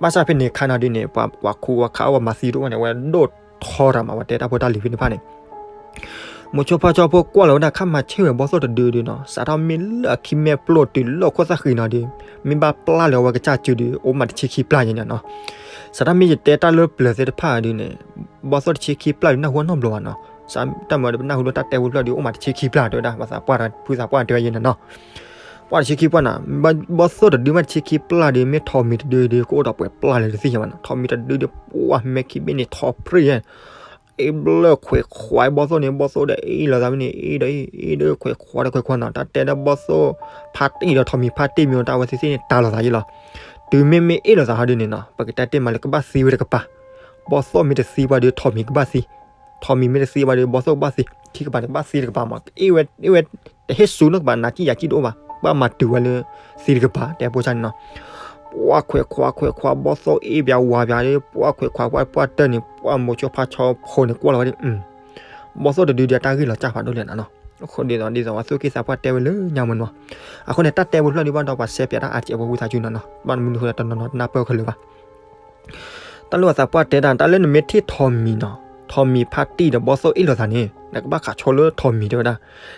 ဘၣ်ဆၣ်ဖဲန့ၣ်ခါနီၤဒ်န့ၣ် ပှၤခိးပှၤခးအီၣ်ပှၤမၤသံတအိၣ်ဘၣ်န့ၣ် အဝဲဒိၣ်ထီတၢ်မး ပှၤတဲတၢ်ဖိတၢ်လံၤဖဲန့ၣ်တဖၣ်န့ၣ် မိၤဆိဖါဆီဖိကွၢ်လီၤဝဲဒၣ်ခါမၤဆ့ၣ်ဝဲဘီၣ်သိၣ်တဒုဒုနီၤ စးထီၣ်မ့ၢ်လၢအခံမဲာ်ပျိၢ်တုၤလၢခိၣ်သၣ်ဃံနီၤဒီး မ့ၢ်ဘၣ်ပျၢ်လၢအဝဲကစၢ်စုဒီး အိၣ်မးတဆံခံပျၢ်ယဲန့ၣ်နီၤ. စးထီၣ်မ့ၢ်ယတဲတၢ်လၢပျၢၤသ့ၣ်တဖၣ်ဒုန့ၣ် ဘီၣ်သိၣ်တဆံခံပျၢ်ဒု နၢ်ဟူနီတဘျီဘၣ်နီၤ. တၢ်မၤဒီးပနၢ်ဟူလၢတၢ်တဲဝဲဖျၢၣ်ဒု အိၣ်မးတဆံခံပျၢ်တဲဝဲဒၣ် ပှၤသးပှၢ်ဖုသးပှၢ်တဲဝဲယဲန့ၣ်နီၤ. ပှၢ်တဆံခံပျၢ်နီၤ ဘီၣ်သိၣ်တဒုမးတဆံခံပျၢ်ဒု မ့ၢ်ထိးမံၤတဒုဒု ကအိၣ်ဒီးပှဲၤပျၢ်လဲၣ်တသ့ၣ်ညါဘၣ်နီၤ. ထိးမံၤတဒုဒု ပှၢ်မဲာ်ခံဘ့ၣ်န့ၣ်ထီၣ်ဖြံၣ်ယဲ အ့ၣ်ဘျၢၣ်ခွဲးခွါဘီၣ်သိၣ်န့ၣ် ဘီၣ်သိၣ်ဒီးအ့ၣ်လိာ်သးမ့ၢ်န့ၣ် အ့ၣ်ဒီးအ့ၣ်ဒီးခွဲးခွါဒီးခွဲးခွါနီၤ. တၢ်တဲဒီးဘီၣ်သိၣ်ဖါတံၢ်ဒီးထိးမံၤဖါတံၢ်မ့ၢ်တၢ်အဝဲသ့ၣ်သ့ၣ်န့ၣ် တၢ်လိာ်သးယဲလီၤ. တုၤမ့မ့ၢ်အ့ၣ်လိာ်သးဟီဒုန့ၣ်နီၤ ပကတဲတ့ၢ်မးလၢကဘၣ်သံဝဲတကပၤ. ဘီၣ်သိၣ်မ့ၢ်တသံဘၣ်ဒီးထိးမံၤကဘၣ်သံ, ထိးမံၤမ့ၢ်တသံဘၣ်ဒီးဘီၣ်သိၣ်ကဘၣ်သံ, ခံကပၤန့ၣ်ကဘၣ်သံတကပၤမး. အ့ၣ်ဝဲ အ့ၣ်ဝဲ တဟ့ၣ်စူၤနီတကပၤ နၤကံၣ်ယၤကံၣ်တအိၣ်ဘၣ်, ဘၣ်မၤတုၤဝဲလၢသံတကပၤ တဲဖိဆါန့ၣ်နီၤ. ပှၢ်ခွဲးခွါခွဲးခွါ ဘီၣ်သိၣ်အ့ၣ်ပၠးဝၤပၠးဒီး ပှၢ်ခွဲးခွါပှၢ်ပှၢ်တၢၢ်န့ၣ် ပှၢ်မိၤဆိဖါဆီဖိန့ၣ်ကွၢ်လီၤဝဲဒၣ် ဘီၣ်သိၣ်တဒုဒုအတၢ်ဂ့ၢ်လီၤစၢ်ဖးဒိၣ်လဲၣ်နီၤနီၤ. အဃိဒ်သိး ဒ်သိးပှၤသူၣ်က့သးပှၢ်တဲဝဲလၢညါမ့ၢ်နီၤ. အဃိန့ၣ် တၢ်တဲဝဲဖျၢၣ်ဒုဘၣ်ဒီး ပှၤစဲပၠးတၢ်အါစဲးဖိဝံသးစူၤနီၤနီၤ. ဘၣ်မနုၤဃိလၢတနီၤနီၤတနၢ်ပၢၢ်ခဲလၢာ်ဘၣ်. တၢ်လၢပှၤသးပှၢ်တဲတၢ် တၢ်လၢနမ့ၢ်ထံၣ်ထိးမံၤနီၤ, ထိးမံၤဖါတံၢ်ဒီးဘီၣ်သိၣ်အ့ၣ်လိာ်သးန့ၣ် နကဘၣ်ခးဆိလၢထိးမံၤတဲဝဲဒၣ်.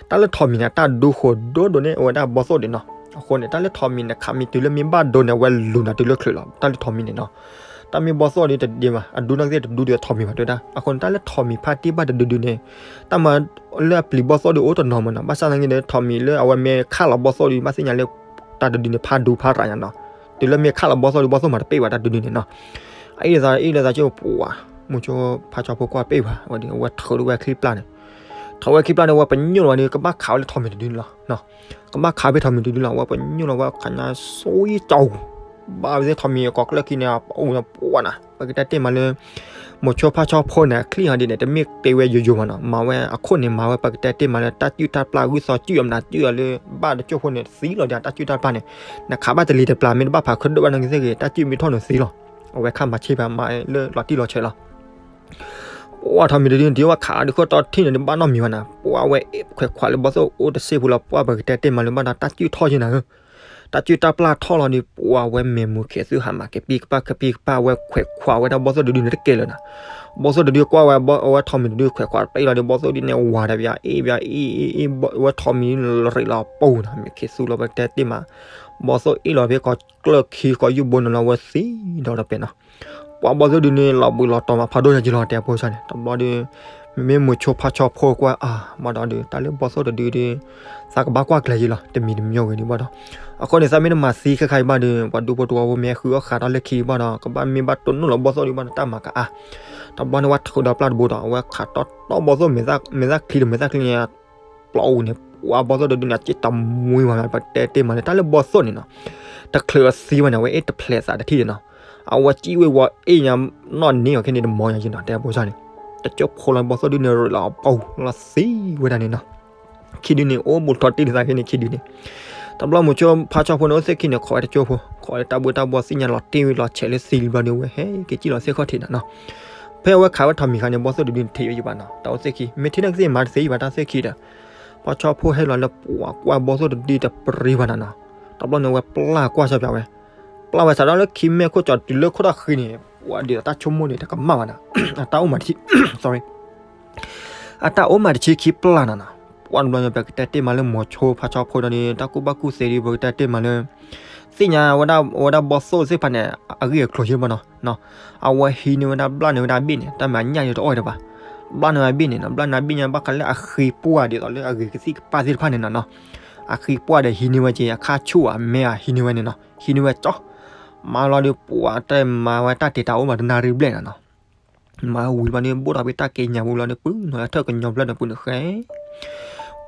တၢ်လၢထိးမံၤန့ၣ် တၢ်ဒူဃိာ်ဒိၣ်ဒိၣ်န့ၣ် အဝဲဒၣ်ဘီၣ်သိၣ်ဒုးနီၤ. အဃိန့ၣ် တၢ်လၢထိးမံၤန့ၣ် ခးမံၤတုၤလၢမ့ၢ်ဘၣ်ဒိန့ၣ် အဝဲလူၤနၤတုၤလၢချုးလီၤ. တၢ်လၢထိးမံၤန့ၣ်နီၤ. တၢ်မ့ၢ်ဘီၣ်သိၣ်ဒုတဒ့ဘၣ်, အဒူန့ၣ်ကသ့ၣ်တဒူဒုးထိးမံၤဘၣ်တဲဝဲဒၣ်. အဃိန့ၣ် တၢ်လၢထိးမံၤဖါတံၢ်ဘၣ်တဒုဒုန့ၣ် တၢ်မၤလၢအပျံၤဘီၣ်သိၣ်ဒုအိၣ်တနီၤမ့ၢ်နီၤ. ဘၣ်ဆၣ်သနာ်က့ဒီး ထိးမံၤလၢအဝဲမ့ၢ်ခးလီၤဘီၣ်သိၣ်ဒု ဘၣ်သ့ၣ်ညါလၢ တၢ်တဒုန့ၣ် ဖးဒူဖးရၤညါနီၤ. တုၤလၢမ့ၢ်ခးလီၤဘီၣ်သိၣ်ဒု ဘီၣ်သိၣ်မၤတပ့ၢ်ဘၣ်တၢ်တဒုန့ၣ်နီၤ. အအ့ၣ်လိာ်သး အ့ၣ်လိာ်သးကၠိပှၤ မိၤဆိဖါဆီဖိကွၢ်ပ့ၢ်ဘၣ်ဝဲဒီး အဝဲထုးလၢဝဲချံပျၢ်န့ၣ်, ထုးဝဲချံပျၢ်န့ၣ် အဝဲပညိၣ်လီၤဝဲဒီး ကဘၣ်ခးဝဲလၢထိးမံၤတဒုန့ၣ်လီၤ. ကဘၣ်ခးဖဲထိးမံၤတဒုလီၤ. အဝဲပညိၣ်လီၤဝဲခညါဆိကၠီ, ဘၣ်ဝဲသ့ၣ်ထိးမံၤအကိးကျၢၢ်ခံန့ၣ် အပူၤန့ၣ်ပှၤနီၤ. ပကတဲတ့ၢ်မးလၢ မိၤဆိဖါဆီဖိန့ၣ် အချံၣ်ဟီဒ်န့ၣ် တမ့ၢ်တ့ဝဲယိယိမးနီၤ. မၤဝဲအခိၣ်န့ၣ် မၤဝဲပကတဲတ့ၢ်မးလၢ တၢ်စုၣ်တၢ်ပျၢ်ဂုၢ်သီစုၣ်အမနုၤစုၣ်အီၤလၢ ဘၣ်တကၠိၢ်ဖိန့ၣ် သံလီၤဒီးတၢ်စုၣ်တၢ်ပျၢ်န့ၣ်, နခးဘၣ်တလံၤတပျၢ် မ့ၢ်တဘၣ်ဖးခုဒိၣ်ဘၣ်နီၢ်ကသ့ၣ်ဂ့ၤ တၢ်စုၣ်မ့ၢ်ထီၣ်န့ၣ်သံလီၤ. အဝဲခါမၤဆ့ၣ်ဖးမၤလၢလီၤတံၢ်လီၤဆဲးလီၤ. ပှၢ်ထိးမံၤတဒုန့ၣ် တုၤဝဲခးဒုးခိၣ်တီထံၣ်န့ၣ် တဘၣ်နီတမံၤဘၣ်နီၤ. ပှၢ်ဝဲခွဲးခွးလၢဘီၣ်သိၣ်အိၣ်တစ့ၢ်ဖိလီၤ. ပှၢ်ပကတဲတ့ၢ်မးလၢဘၣ်ဒီးတၢ်စုၣ်ထီၣ်ယဲနၤဧၢ, တၢ်စုၣ်တၢ်ပျၢ်ထီၣ်လီၤဒီး ပှၢ်ဝဲမဲာ်မူၤခဲးသုဟးမးကပံကပၢ်ကပံကပၢ် အဝဲခွဲးခွးဝဲဒၣ်ဘီၣ်သိၣ်တဒုန့ၣ်တကဲလၢၤနီၤ. ဘီၣ်သိၣ်တဒုကွၢ်ဝဲ အဝဲထိးမံၤတဒုခွဲးခွးတပ့ၢ်လီၤဒီး ဘီၣ်သိၣ်ဒုန့ၣ်ဝၤဒီးပယၤအ့ၣ်ပယၤအ့ၣ်အ့ၣ်အ့ၣ် ဝဲထိးမံၤလီၤရံးလီၤပူၤနီၤ. မ့ၢ်ခံသူလီၤ ပကတဲတ့ၢ်မး ဘီၣ်သိၣ်အ့ၣ်လီၤဖဲကိးကျၢၢ်ခံကိးယူၢ်ဘိန့ၣ်လီၤ ဝဲသံဒီးတပဲနီၤ. ပှၢ်ဘီၣ်သိၣ်ဒုန့ၣ် လီၤဘှံးလီၤတီၤမးဖးဒိၣ်ညါက့ၤလီၤ တဲဖိဆါန့ၣ်. တဘျီဒီး မ့မ့ၢ်မိၤဆိဖါဆီဖိကွၢ်အါ ဘၣ်ဒီးဒုး တၢ်လၢဘီၣ်သိၣ်တဒုဒုး သးကဘၣ်ကွၢ်ကျဲၤယံၤလီၤ တမံၤတမံၤဂ့ၤဒုးဘၣ်ဒီး. အဃိန့ၣ် သးမ့ၢ်တမၤသံခဲခါအံၤဘၣ်ဒီး ပှၤဒူဖိတဝီဖိမ့ၢ်ဃုအီၣ်ဃးဒီးလၢခံဘၣ်ဒီး ကဘၣ်မ့ၢ်ဘၣ်တိၢ်နီၣ်လီၤဘီၣ်သိၣ်ဒုးဘၣ်ဒီး တၢ်မၤကအါ. တဘျီန့ၣ် ဝဲထုးဒီးပျၢ်တဘိဒီး အဝဲခးတီတီဘီၣ်သိၣ် မဲာ်သၣ်ချံဒီးမဲာ်သၣ်ချံန့ၣ် ပျီအူန့ၣ် ပှၢ်ဘီၣ်သိၣ်တဒုန့ၣ် အစ့တမှံဝဲမး ပတဲတ့ၢ်မးလၢ တၢ်လၢဘီၣ်သိၣ်န့ၣ်နီၤ တချုးအသံဝဲန့ၣ် အဝဲအ့ၣ်တဖျဲးသးတထံၣ်န့ၣ်နီၤ. အဝဲစံၣ်ဝဲဝီအ့ၣ်ညါ နီၢ်န့ၢ်အီၤခဲန့ၣ်တမီၤညါက့ၤနီၤ တဲဖိဆါန့ၣ်. တကၠိဖိလီၤဘီၣ်သိၣ်ဒုန့ၣ် ရ့းလီၤအပူၤလီၤသံဝဲဒၣ်န့ၣ်နီၤ. ခံဒုန့ၣ် အိၣ်ဘူးထီၣ်တံၢ်လၢသးခဲန့ၣ် ခံဒုန့ၣ်. တဘျီမိၤဆိဖါဆီဖိန့ၣ် အိၣ်သ့ၣ်ခံန့ၣ် ခိးဝဲတကၠိဖိ ခိးဝဲတၢ်ဘိတၢ်ဘီ သ့ၣ်ညါလီၤတံၢ်ဝဲလီၤဆဲးလၢသံလံဘျီဒီး ဝဲဟဲက့ၤစံၣ်လီၤသ့ၣ်ခီၣ်ထံးနီၤနီၤ. ဖဲအဝဲခးဝဲထိးမံၤခါန့ၣ် ဘီၣ်သိၣ်တဒုန့ၣ် ထံၣ်ဝဲယံၤဘၣ်နီၤ တၢ်အိၣ်သ့ၣ်ခံ မ့ၢ်ထံၣ်န့ၣ်ကသ့ၣ်မၤတသ့ယံၤဘၣ်တၢ်သ့ၣ်ခံဒီး ဖါဆီဖိဟဲလီၤလၢပှၢ်ကွၢ်ဘီၣ်သိၣ်တဒုတပရံဘၣ်နီၤနီၤ. တဘျီန့ၣ် ဝဲပျၢ်ကွၢ်ဆၢပၠးဝဲ ပျၢ်ဝဲစးထီၣ်လၢခံမဲာ်ခိၣ်ကၠီၤတုၤလၢခိၣ်ထီၣ်ဃံန့ၣ် ပှၢ်ဒ်သိးတၢ်ဆိကမိၣ်န့ၣ် တကမၣ်ဘၣ်နီၤ အတၢ်အိၣ်မးတဆံ sorry အတၢ်အိၣ်မးတဆံခံပျၢ်နီၤနီၤ. ပှၢ်တဘျီန့ၣ် ပကတဲတ့ၢ်မးလၢမိၤဆိဖါဆီဖိဒီးန့ၣ် တၢ်ကူၣ်ဘၣ်ကူၣ်သ့ဒီး ပကတဲတ့ၢ်မးလၢ သ့ၣ်ညါဝဲဒၣ် ဝဲဒၣ်ဘီၣ်သိၣ်သ့ၣ်တဖၣ်န့ၣ် အဂ့ၢ်အကျိၤယံၤဘၣ်နီၤနီၤ. အဝဲဟံးန့ၢ်ဝဲဒၣ်ဘျၣ်န့ၢ်ဝဲဒၣ်အဘ့ၣ်န့ၣ် တၢ်မၤညၣ်ယံၤတအီၣ်ဝဲတဘၣ်. ဘျၣ်န့ၢ်ဝဲအဘ့ၣ်န့ၣ်နီၤ ဘျၣ်န့ၢ်အဘ့ၣ်ညါဘၣ်ဃးလၢအဃ့ပှၢ်ဒ်သိးလၢအဂ့ၤကသံၣ်ကပၢ်သ့ၣ်တဖၣ်န့ၣ်နီၤနီၤ. အဃ့ပှၢ်ဒီးဟံးန့ၢ်ဝဲက့ၤ အခါဆူၣ်အမဲအဟံးန့ၢ်ဝဲန့ၣ်နီၤ ဟံးန့ၢ်ဝဲကၠီ မၤလီၤဒီးပှၢ်တဲမၤဝဲတၢ်တ့ၢ်တၢ်အိၣ်မးတနၣ်ရံၣ်ဘျဲၣ်နီၤနီၤ. မၤဝံၤဘၣ်န့ၣ် ဘိၣ်ထီၣ်ဖဲတၢ်က့ညါပူၤလီၤဒီး ပုၢ်နီၤလၢထၢၣ်ကညီဖျၢၣ်ဒီးပုၢ်န့ၣ်ဃဲ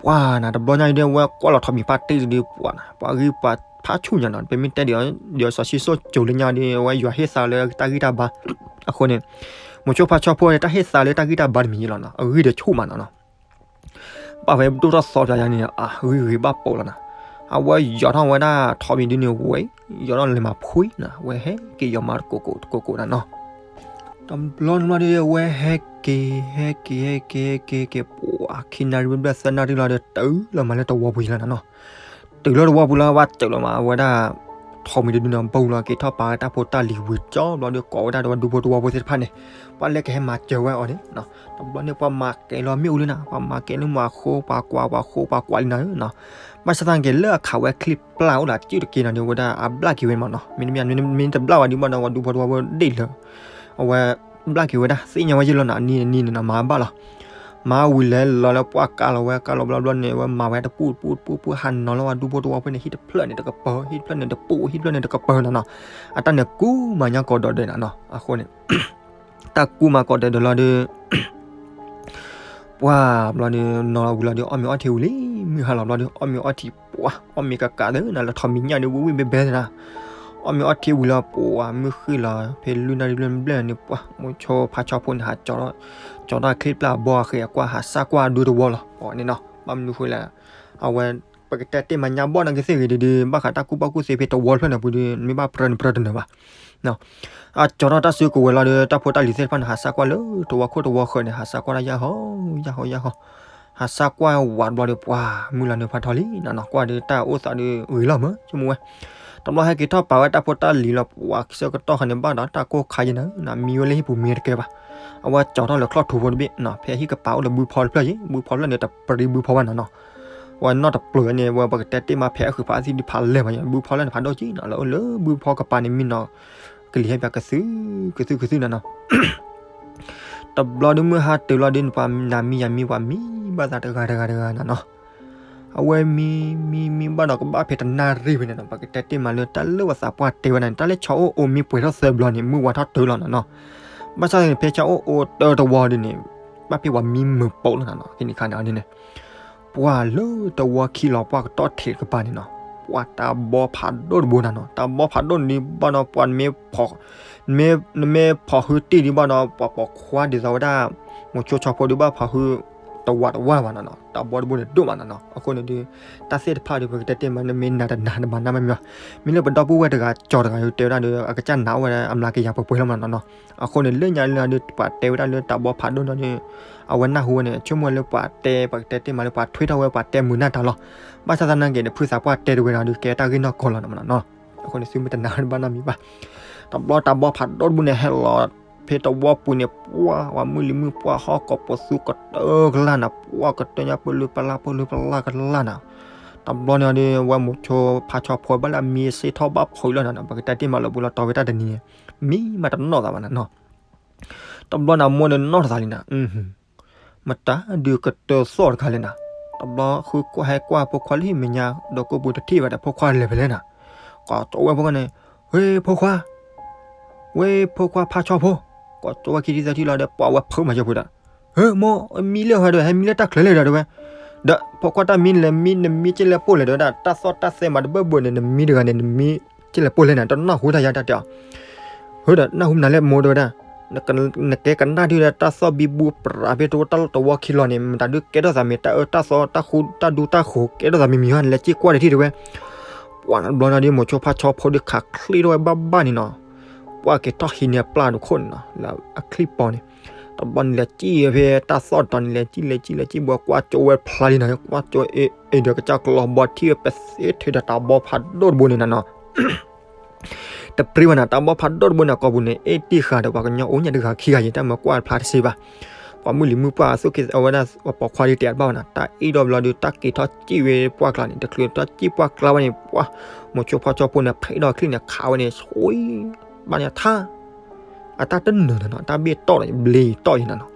ပှၢ်နၤ တဘျီညါအံၤဒ် အဝဲကွၢ်လီၤထိးမံၤဖါတံၢ်ဒုးပှၢ်နၤ ပှၤဂံၢ်ပှၤဖးဆူၣ်ညါနီၤ ပမ့ၢ်တဲဒ် ဒ်စီၤၡံၣ်စိၣ်စိၤလၢညါဒီး အဝဲယွၤဟ့ၣ်သးလၢတၢ်ဂံၢ်တၢ်ဘါ. အဃိန့ၣ် မိၤဆိဖါဆီဖိန့ၣ် တၢ်ဟ့ၣ်သးလၢတၢ်ဂံၢ်တၢ်ဘါတမံၤယံၤလီၤနီၤ အဂံၢ်တဆူၣ်မးနီၤနီၤ. ဘၣ်ဖဲဒိၣ်ထီၣ်သီပၠးယါန့ၣ် အဂံၢ်ဂ့ၤဘၣ်ပိာ်လီၤနၤ အဝဲယီၤထီၣ်ဝဲဒၣ်ထိးမံၤဒုန့ၣ်ဝဲ, ယီၤထီၣ်လဲၤမၤဖှံနၤ, ဝဲဟဲက့ၤယီၤမၤတကိးကိးတကိးကိးနၤနီၤ. တဘျီန့ၣ်ဘျီဒီး အဝဲဟဲက့ၤ ဟဲက့ၤ ဟဲက့ၤ ဟဲက့ၤ ဟဲက့ၤ ပှၤခံနၣ်ရံၣ်ဘျဲၣ်ဘျဲၣ်သၢနၣ်ရံၣ်လီၤဒီး တုၤလီၤမးလၢတဝီပူၤလီၤနၤနီၤ. တုၤလၢတဝီပူၤလီၤ ဘၣ်တုၤလီၤမး အဝဲဒၣ် ထိးမံၤတဒုန့ၣ် ဘၣ်လီၤက့ၤထီၣ်ပာ်ဝဲ တၢ်ဖိတၢ်လံၤဝံၤကၠီဘျီဒီး ကိးဝဲဒၣ်ဒီးဝဲဒူဖိတဝီဖိသ့ၣ်တဖၣ်န့ၣ်, ပှၤလဲၤကဟဲမၤစၢၤဝဲအီၤန့ၣ်. တဘျီန့ၣ် ပှၤမၤကဲၤလီၤမ့ၣ်အူလံနၤ, ပှၤမၤကဲၤလၢမၤဃိ ပှၤကွၢ် ပှၤဃိ ပှၤကွၢ်လံနၤဧၢနီၤ. ဘၣ်ဆၣ်သနာ်က့ လၢအခးဝဲချံပျၢ်အိၣ်ဒီးစုတက့ၤနီၤဒီး ဝဲဒၣ်အဘျၣ်က့ၤဝဲမးနီၤ. မ့တမ့ၢ် မ့တဘျၣ်ဝဲဒုးဘၣ်ဒီး ဝဲဒူဖိတဝီဖိဒ့ၣ်လၢ အဝဲဘျၣ်က့ၤဝဲဒၣ် သ့ၣ်ညါဝဲယဲၢ်လီၤနၤ, အနံၤအနံၤန့ၣ်နီၤ မၤဘၣ်လီၤ. မၤဝံၤလဲၤလီၤလၢပှၢ်ကါလီၤဝဲ ကါလီၤဘျီဘျီန့ၣ် ဝဲမၤဝဲတပူၣ်တပူၣ်တပူၣ်တပူၣ် ဟးနီၤလၢဝဲဒူဖိတဝီဖိန့ၣ် ဟံၣ်တဖျၢၣ်န့ၣ်တကပၤ ဟံၣ်တဖျၢၣ်န့ၣ်တပူၣ် ဟံၣ်တဖျၢၣ်န့ၣ်တကပၤနၤနီၤ. အတၢ်န့ၣ်ကူမၤညါကိးဒီးဒဲးနၤနီၤ. အဃိန့ၣ် တၢ်ကူမၤကိးဒီးဒဲးလီၤဒီး ပှၢ်ဘျီဒီး နီၤလီၤဝံၤလီၤဒီး အီၣ်မ့ၤအီထံဝံၤလံ. မုၢ်ဟါလီၤဘျီဒီး အီၣ်မ့ၤအီထံပှၢ် အီၣ်မ့ၤကကးသ့နၤ လၢထိးမံၤညၣ်ဒီး ဝံၣ်ဝံၣ်ဘဲဘဲသ့နၤ. အီၣ်မ့ၤအီထံဝံၤလီၤ ပှၢ်မုၢ်ဃ့ၢ်လီၤ ဖဲလွံၢ်နၣ်ရံၣ်ဘျဲၣ်ဘျဲၣ်န့ၣ် ပှၢ်မိၤဆိဖါဆီဖိန့ၣ် ဟးကၠီထီၣ် ကၠီထီၣ်ချံပျၢ်အဘီအဃ့ၢ်အကွၢ် ဟးစၢ်ကွၢ်ဒူတဝီလီၤ. ပှၢ်န့ၣ်နီၤ ဘၣ်မနုၤဃိလဲၣ် အဝဲ ပကတဲတ့ၢ်မၤညါဘီၣ်နၤကသ့ၣ်ဂ့ၤဒုး ဘၣ်ဃးတၢ်ကူၣ်ဘၣ်ကူၣ်သ့ဖဲတဝီတဖျၢၣ်န့ၣ်ပူၤဒီး မ့ၢ်ဘၣ်ပြၢနပြၢတနၢၤဘၣ် အကၠီထီၣ်တၢ်စုကဝဲၤလီၤဒီး တၢ်ဖိတၢ်လံၤသ့ၣ်တဖၣ်န့ၣ် ဟးစၢ်ကွၢ်လၢတဝီခိၣ်တဝီဃၢၤန့ၣ် ဟးစၢ်ကွၢ်တၢ်ယၢ်ဟီ ယၢ်ဟီ ယၢ်ဟီ, ဟးစၢ်ကွၢ်ဝးဘျီဒီး ပှၢ်မုၢ်လီၤနုာ်ဖးထီလံနၤနီၤ. ကွၢ်ဒီးတၢ်အိၣ်သးဒီးဂ့ၤလီၤမး ဆိကမိၣ်ဝဲ. တဘျီဟဲက့ၤထီၣ်ပာ်ဝဲတၢ်ဖိတၢ်လံၤလီၤ ပှၢ်ဆၢကတီၢ်ခါန့ၣ် ဘၣ်ဒီးတၢ်ကိၢ်ခါယဲၢ်နၤ မံဝဲလၢဟံၣ်ပူၤမံတကဲဘၣ်. အဝဲကၠီထီၣ်လၢချီၣ်ထူဖိတဘ့ၣ်နီၤ ဖဲဟံၣ်ကပၤအိၣ်လၢဘုဖီတဖျၢၣ်ယဲၢ် ဘုဖီတဖျၢၣ်န့ၣ် တပြံဘုဖီဘၣ်နၤနီၤ. ဝဲနီၣ်တပျၢၤန့ၣ် ဝဲပကတဲတ့ၢ်မးဖဲအဃုာ်ဖးသံၣ်ဒုးဖးလဲၢ်မးယဲၢ် ဘုဖီတဖျၢၣ်န့ၣ် ဖးဒိၣ်က့နၤ လၢအိၣ်လၢဘုဖီကပၤန့ၣ် မံနီၤ ကလံၤဟဲပၠးကသု ကသု ကသုနၤနီၤ. တဘျီဒုးမုၢ်ဟါတုၤလီၤဒုး ပှၤနၤမံယၤမံ ပှၤမံဘၣ်သးတဂၤတဂၤတဂၤနၤနီၤ. အဝဲမံ မံ မံဘၣ်ဒီးကဘၣ်ဖဲတနၣ်ရံၣ်ဖဲန့ၣ်နီၤ ပကတဲတ့ၢ်မးလၢတၢ်လၢပှၤသးပှၢ်တဲဝဲဒၣ်န့ၣ် တၢ်လၢဆီအိၣ်အိမံပှဲၤထီၣ်သၢဘျီန့ၣ် မုၢ်ဝါထီၣ်တုၤလီၤနၤနီၤ. ဘၣ်ဆၣ်န့ၣ် ဖဲဆီအိၣ်အိတၢတဝီဒုးန့ၣ် ဘၣ်ဖဲပှၤမံမုာ်ပိာ်လီၤနၤနီၤ ဖဲန့ၣ်ခါန့ၣ်န့ၣ် ပှၢ်လၢတဝီခံလီၤ ပှၢ်ကတီၢ်ထံးတကပၤန့ၣ်နီၤ ပှၢ်တၢ်ဘီဖးဒိၣ်တဘိနၤနီၤ တၢ်ဘီဖးဒိၣ်န့ၣ်ဘၣ်ဒီး ပှၢ်နမ့ၢ် နမ့ၢ်ဖီၣ်ဟုတ့ၢ်ဒံးဘၣ်ဒီး ပှၤပိာ်ခွါဒ်သိးဝဲဒၣ် မိၤဆိဆီဖိဒုးဘၣ်ဖီၣ်ဟု တဝးတဝးဘၣ်နၤနီၤ တၢ်ဘီတဘိန့ၣ်ဒိၣ်မးနၤနီၤ အဃိန့ၣ်ဒုး တၢ်သ့ၣ်တဖၣ်ဒီး ပကတဲတ့ၢ်မး နမ့ၢ်နာ်တနာ်နဘၣ်နာ်မးမး မ့ၢ်လၢပဒီပုၢ်ဝဲၢ်တဂၤကၠီတဂၤတဲဝဲဒၣ်ဒီး အကစၢ်နာ်အိၣ်ဝဲဒၣ်အမျးကယၤပှဲၤပှဲၤလီၤမးနၤနီၤ အဃိန့ၣ် လၢညါလၢဒုး ပှၤတဲဝဲဒၣ်လၢတၢ်ဘီဖးဒိၣ်နီၤဒီး အဝဲနၢ်ဟူဝဲန့ၣ် ဆိကမိၣ်လၢပှၤတဲ ပကတဲတ့ၢ်မးလၢပှၤထွဲထီၣ်ဝဲ ပှၤတဲမုာ်နၢ်တၢ်လီၤ ဘၣ်ဆၣ်သနာ်က့ဒီး ဖုသးပှၢ်တဲတဝဲဒၣ်ဒီး ကဲတၢ်ဂ့ၢ်နီၢ်ကီၢ်လီၤနၤနီၤ အဃိန့ၣ် သုမ့ၢ်တနာ်ဘၣ်နီတမံၤဘၣ် တဘျီတၢ်ဘီဖးဒိၣ်တဘိန့ၣ် ဟဲလီၤဖဲတဝီပူၤန့ၣ် ပှၢ် ပှၤမုၢ်လံၤမုၢ်ပှၢ်ဟီၣ်ကိးပသူကတၢၢ်ကလာ်နၤ ပှၢ်ကတၢၢ်ညါပလုပလၢ်ပလုပလၢ်ကလာ်နၤ တဘျီန့ၣ်ဒီး ဝဲမိၤဆိဖါဆီဖိဘၣ်လၢအမံစ့ထီၣ်ဘၣ်ဖှိးလီၤနၤ ပကတဲတ့ၢ်မးလၢပူၤလီၤတီၤဝဲတၢ်တနံၤန့ၣ် မံမးတနီၣ်သးဘၣ်နၤနီၤ တဘျီန့ၣ်မိၢ်န့ၣ်နီၣ်တသးလံနၤ မတၤဒုးကတၢၢ်သီၣ်တခါလဲၣ်နၤ, တဘျီဃုကွၢ်ဟဲကွၢ်ဖိခွါလၢဟံၣ်မဲာ်ညါ ဒီးကိးပူၤတထံၣ်ဘၣ်ဒီး ဖိခွါလဲၤဖဲလဲၣ်နၤ, ကိးကၠီဝဲဖိခွါန့ၣ်, ဝ့ၢ်ဖိခွါ, ဝ့ၢ်ဖိခွါဖးဆီဖိ, ကိးကၠီဝဲခံထံၣ်သၢထံၣ်လီၤဒီး ပှၤဝဲဖုးမၤစၢၤဖိဒီး, ဟ့ၣ်မိၢ်, မံလၢဟဲဒီး ဟဲမံလၢတၢ်ချၢလဲၣ်ဒီးတဲဝဲ, ဒီးဖိခွါတၢ်မံလဲၣ် မံနမံကၠ့လဲၣ်ပိၢ်လဲၣ်တဲဝဲဒၣ် တၢ်သီၣ်တၢ်သဲမၤတဘၢဘၢန့ၣ် နမံတဂၤန့ၣ် နမံကၠ့လဲၣ်ပိၢ်လဲၣ်နၤ တနၢ်ဟူတၢ်ယါတၢ်တဲအီၤ ဟ့ၣ်ဒီးနၢ်ဟူမနုၤလဲၣ်မိၢ်တဲဝဲဒၣ်, နကဲကနၣ်ဒုးဒီး တၢ်သီၣ်ဘံဘူပြးဖဲတဝီတဝီခံလီၤန့ၣ် မတၤဒုးကဲထီၣ်သးမ့ၢ်တၢ်အၢတၢ်သီတၢ်ဃူတၢ်ဒူတၢ်ဃိး ကဲထီၣ်သးမံၤမံၤဟီ နလဲၤကၠ့ကွၢ်တထံၣ်တဲဝဲ, ပှၤတဘျီန့ၣ်ဒီး မိၤဆိဖါဆီဖိဒီးခးချ့ထီၣ်ဝဲဘၣ်ဘၣ်န့ၣ်နီၤ, ပှၤက့ၤထီၣ်ဟံးန့ၢ်အပျၢ်တခိၣ်န့ၣ်နီၤ လၢအချံပီၤန့ၣ်, တဘျီန့ၣ်လဲၤကၠ့ဖဲတၢ်သီၣ်တီၤန့ၣ် လဲၤကၠ့လဲၤကၠ့လဲၤကၠ့ဘှီကွၢ်ကၠိဝဲဖျါလံနီၤ ကွၢ်ကၠိအ့ၣ်ဒီးကစၢ်ကလီဘီထံၣ်ဝဲ ပသ့ထဲဒီးတၢ်ဘီဖးဒိၣ်တဘိန့ၣ်နၤနီၤ တပြံဝဲနၤ တၢ်ဘီဖးဒိၣ်တဘိန့ၣ် အကိာ်ပူၤန့ၣ် အ့ၣ်တံၢ်ဃာ်ဒီး ပှၤကညီအိၣ်ညါတဂၤခံဂၤယံၤ တၢ်မၤကွၢ်ဖျါတစ့ဘၣ်, ပှၤမုၢ်လံၤမုၢ်ပှၢ်အသိးက့ၤအဝဲဒၣ် ပှၤပိာ်ခွါဒုးတဲတဘၣ်ဝဲနၤ တၢ်အ့ၣ်ဒီးဘျီဒီး တၢ်က့ၤထီၣ်ကၠ့ဝဲပှၢ်ကျါန့ၣ် တချုးတၢ်ကၠ့ပှၢ်ကျါဝဲန့ၣ် ပှၤ မိၤဆိဖါဆီဖိန့ၣ် ဖဲးဒီးချံန့ၣ် ခးဝဲန့ၣ် ဆွံ ဘၣ်န့ၣ်ထါ အတၢ်တနၢၤနၤနီၤ တၢ်ဘ့ၣ်တီၢ်ဒီး ဘျ့တီၢ်ယံၤနၤနီၤ,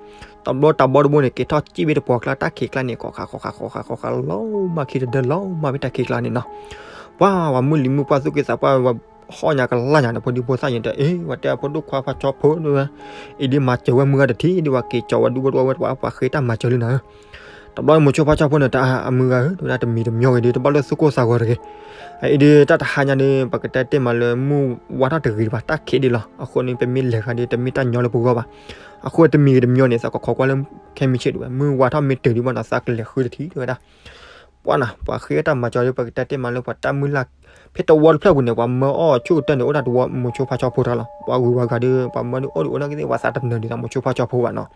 တဘျီတၢ်ဘီတဘိန့ၣ် က့ၤထီၣ်ကၠ့ဝဲတပှီၤကျါ တၢ်ခံးကျါန့ၣ် ဃီဃီဃီဃီဃီဃီဃီဃီ လီၤမၢ်ခံတဒၢ လီၤမၢ်ဝဲတၢ်ခံးကျါန့ၣ်နီၤ, ပှၤ ပှၤမုၢ်လံၤမုၢ်ပှၢ်သူၣ်က့သးပှၢ်ဝဲ ဟီၣ်ညါကလၢ်ညါန့ၣ် ဖိဒံဖိသၣ်ယံၤတဲ အ့ ဝဲတဲဖိဒိၣ်ခွါဖါဆီဖိဝဲ, အံၤဒ်မၤစၢၤဝဲမုၢ်ဂၤတထံၣ် ဒ်ပှၤက့ၤကၠီဝဲဒူဝဲတဝဲ ပှၤဃ့တၢ်မၤစၢၤလံနၤဧၢ တဘျီမိၤဆိဖါဆီဖိန့ၣ် တၢ်အမုၢ်ဂၤဧၢ တဝဲဒၣ်တမံၤတမံၤဂ့ၤဒီး တဘၣ်လၢသူၣ်ကိၢ်သးဂီၤတဂ့ၤ, အအံၤဒ်တၢ်တဟါညါဒီး ပကတဲတ့ၢ်မးလၢမုၢ်ဝါထီၣ်တဂ့ၤဘၣ် တၢ်ခံးဒံးလီၤ, အဃိန့ၣ် ပမ့ၢ်လဲၤဃာ်ဒီး တမ့ၢ်တၢ်ညီလၢပဂီၢ်ဘၣ်, အဃိတမံၤဂ့ၤတမံၤန့ၣ် သးကခိးကွၢ်လၢခဲမုၢ်ဆ့ၣ်ဒံးဝဲ မုၢ်ဝါထီၣ်မ့ၢ်တုၤဒံးဘၣ်ဒီး သးကလဲၤဃုတထံၣ်တဝဲဒၣ်, ပှၤ ပှၤနၤ ပှၤဃ့တၢ်မၤစၢၤဒီး ပကတဲတ့ၢ်မးလၢပှၤတၢ်မုၢ်လၢ် ဖဲတဝီတဖျၢၣ်ပူၤန့ၣ် ပှၤမၢအီၣ်ဆိၣ်ကတၢၢ်န့ၣ် အိၣ်ဒၣ်တဝီ မိၤဆိဖါဆီဖိတဂၤလီၤ. ပှၤဂုၤပှၤဂၤဒီး ပှၤမၢဒုးအိၣ်ဒုးအိၣ်နာ်က့သ့ၣ် ပှၤသးတနၢၤဒ်သိးမိၤဆိဖါဆီဖိဘၣ်နီၤ.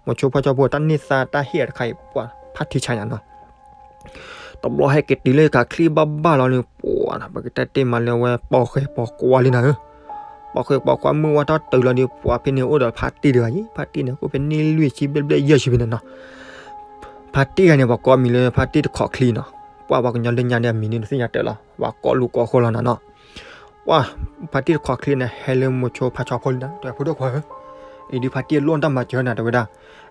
မိၤဆိဖါဆီဖိတၢ်န့ၢ်သါတၢ်ဟ့ၣ်တခါအံၤ ပှၤဖးထံဆါညါနီၤ. တဘျီဟဲက့ၤတုၤလၢကးချံဘၣ်ဘၣ်လီၤန့ၣ် ပှၤနၤ ပကတဲတ့ၢ်မးလၢဝဲပိာ်ဃဲၤပိာ်ကွါလံနၤဧၢ. ပိာ်ဃဲၤပိာ်ကွါမုၢ်ဝါထီၣ်တုၤလီၤဒီး ပှၤဖဲန့ၣ်အိၣ်ဒီးဖါတံၢ်တဂၤအံၤ ဖါတံၢ်န့ၣ် ကအိၣ်ဖဲန့ၣ်လွံၢ်ဆံဘျဲၣ်ဘျဲၣ်ယဲၢ်ဆံဖဲန့ၣ်နီၤ. ဖါတံၢ်တဂၤန့ၣ် ပှၤကိးမံၤလၢဖါတံၢ်တခိးချံနီၤ. ပှၤပှၤကညီလၢညါဒီးအမံၤန့ၣ် နသ့ၣ်ညါတၢ်လီၤ ပှၤကိးလူၤကိးဃိလီၤနၤနီၤ. ပှၤဖါတံၢ်တခိးချံန့ၣ် ဟဲလၢမိၤဆိဖါဆီဖိလံနၤ တဲဖိဒိၣ်ခွါဧၢ, အံၤဒုးဖါတံၢ်လိၣ်တၢ်မၤစၢၤနၤ တဲဝဲဒၣ်.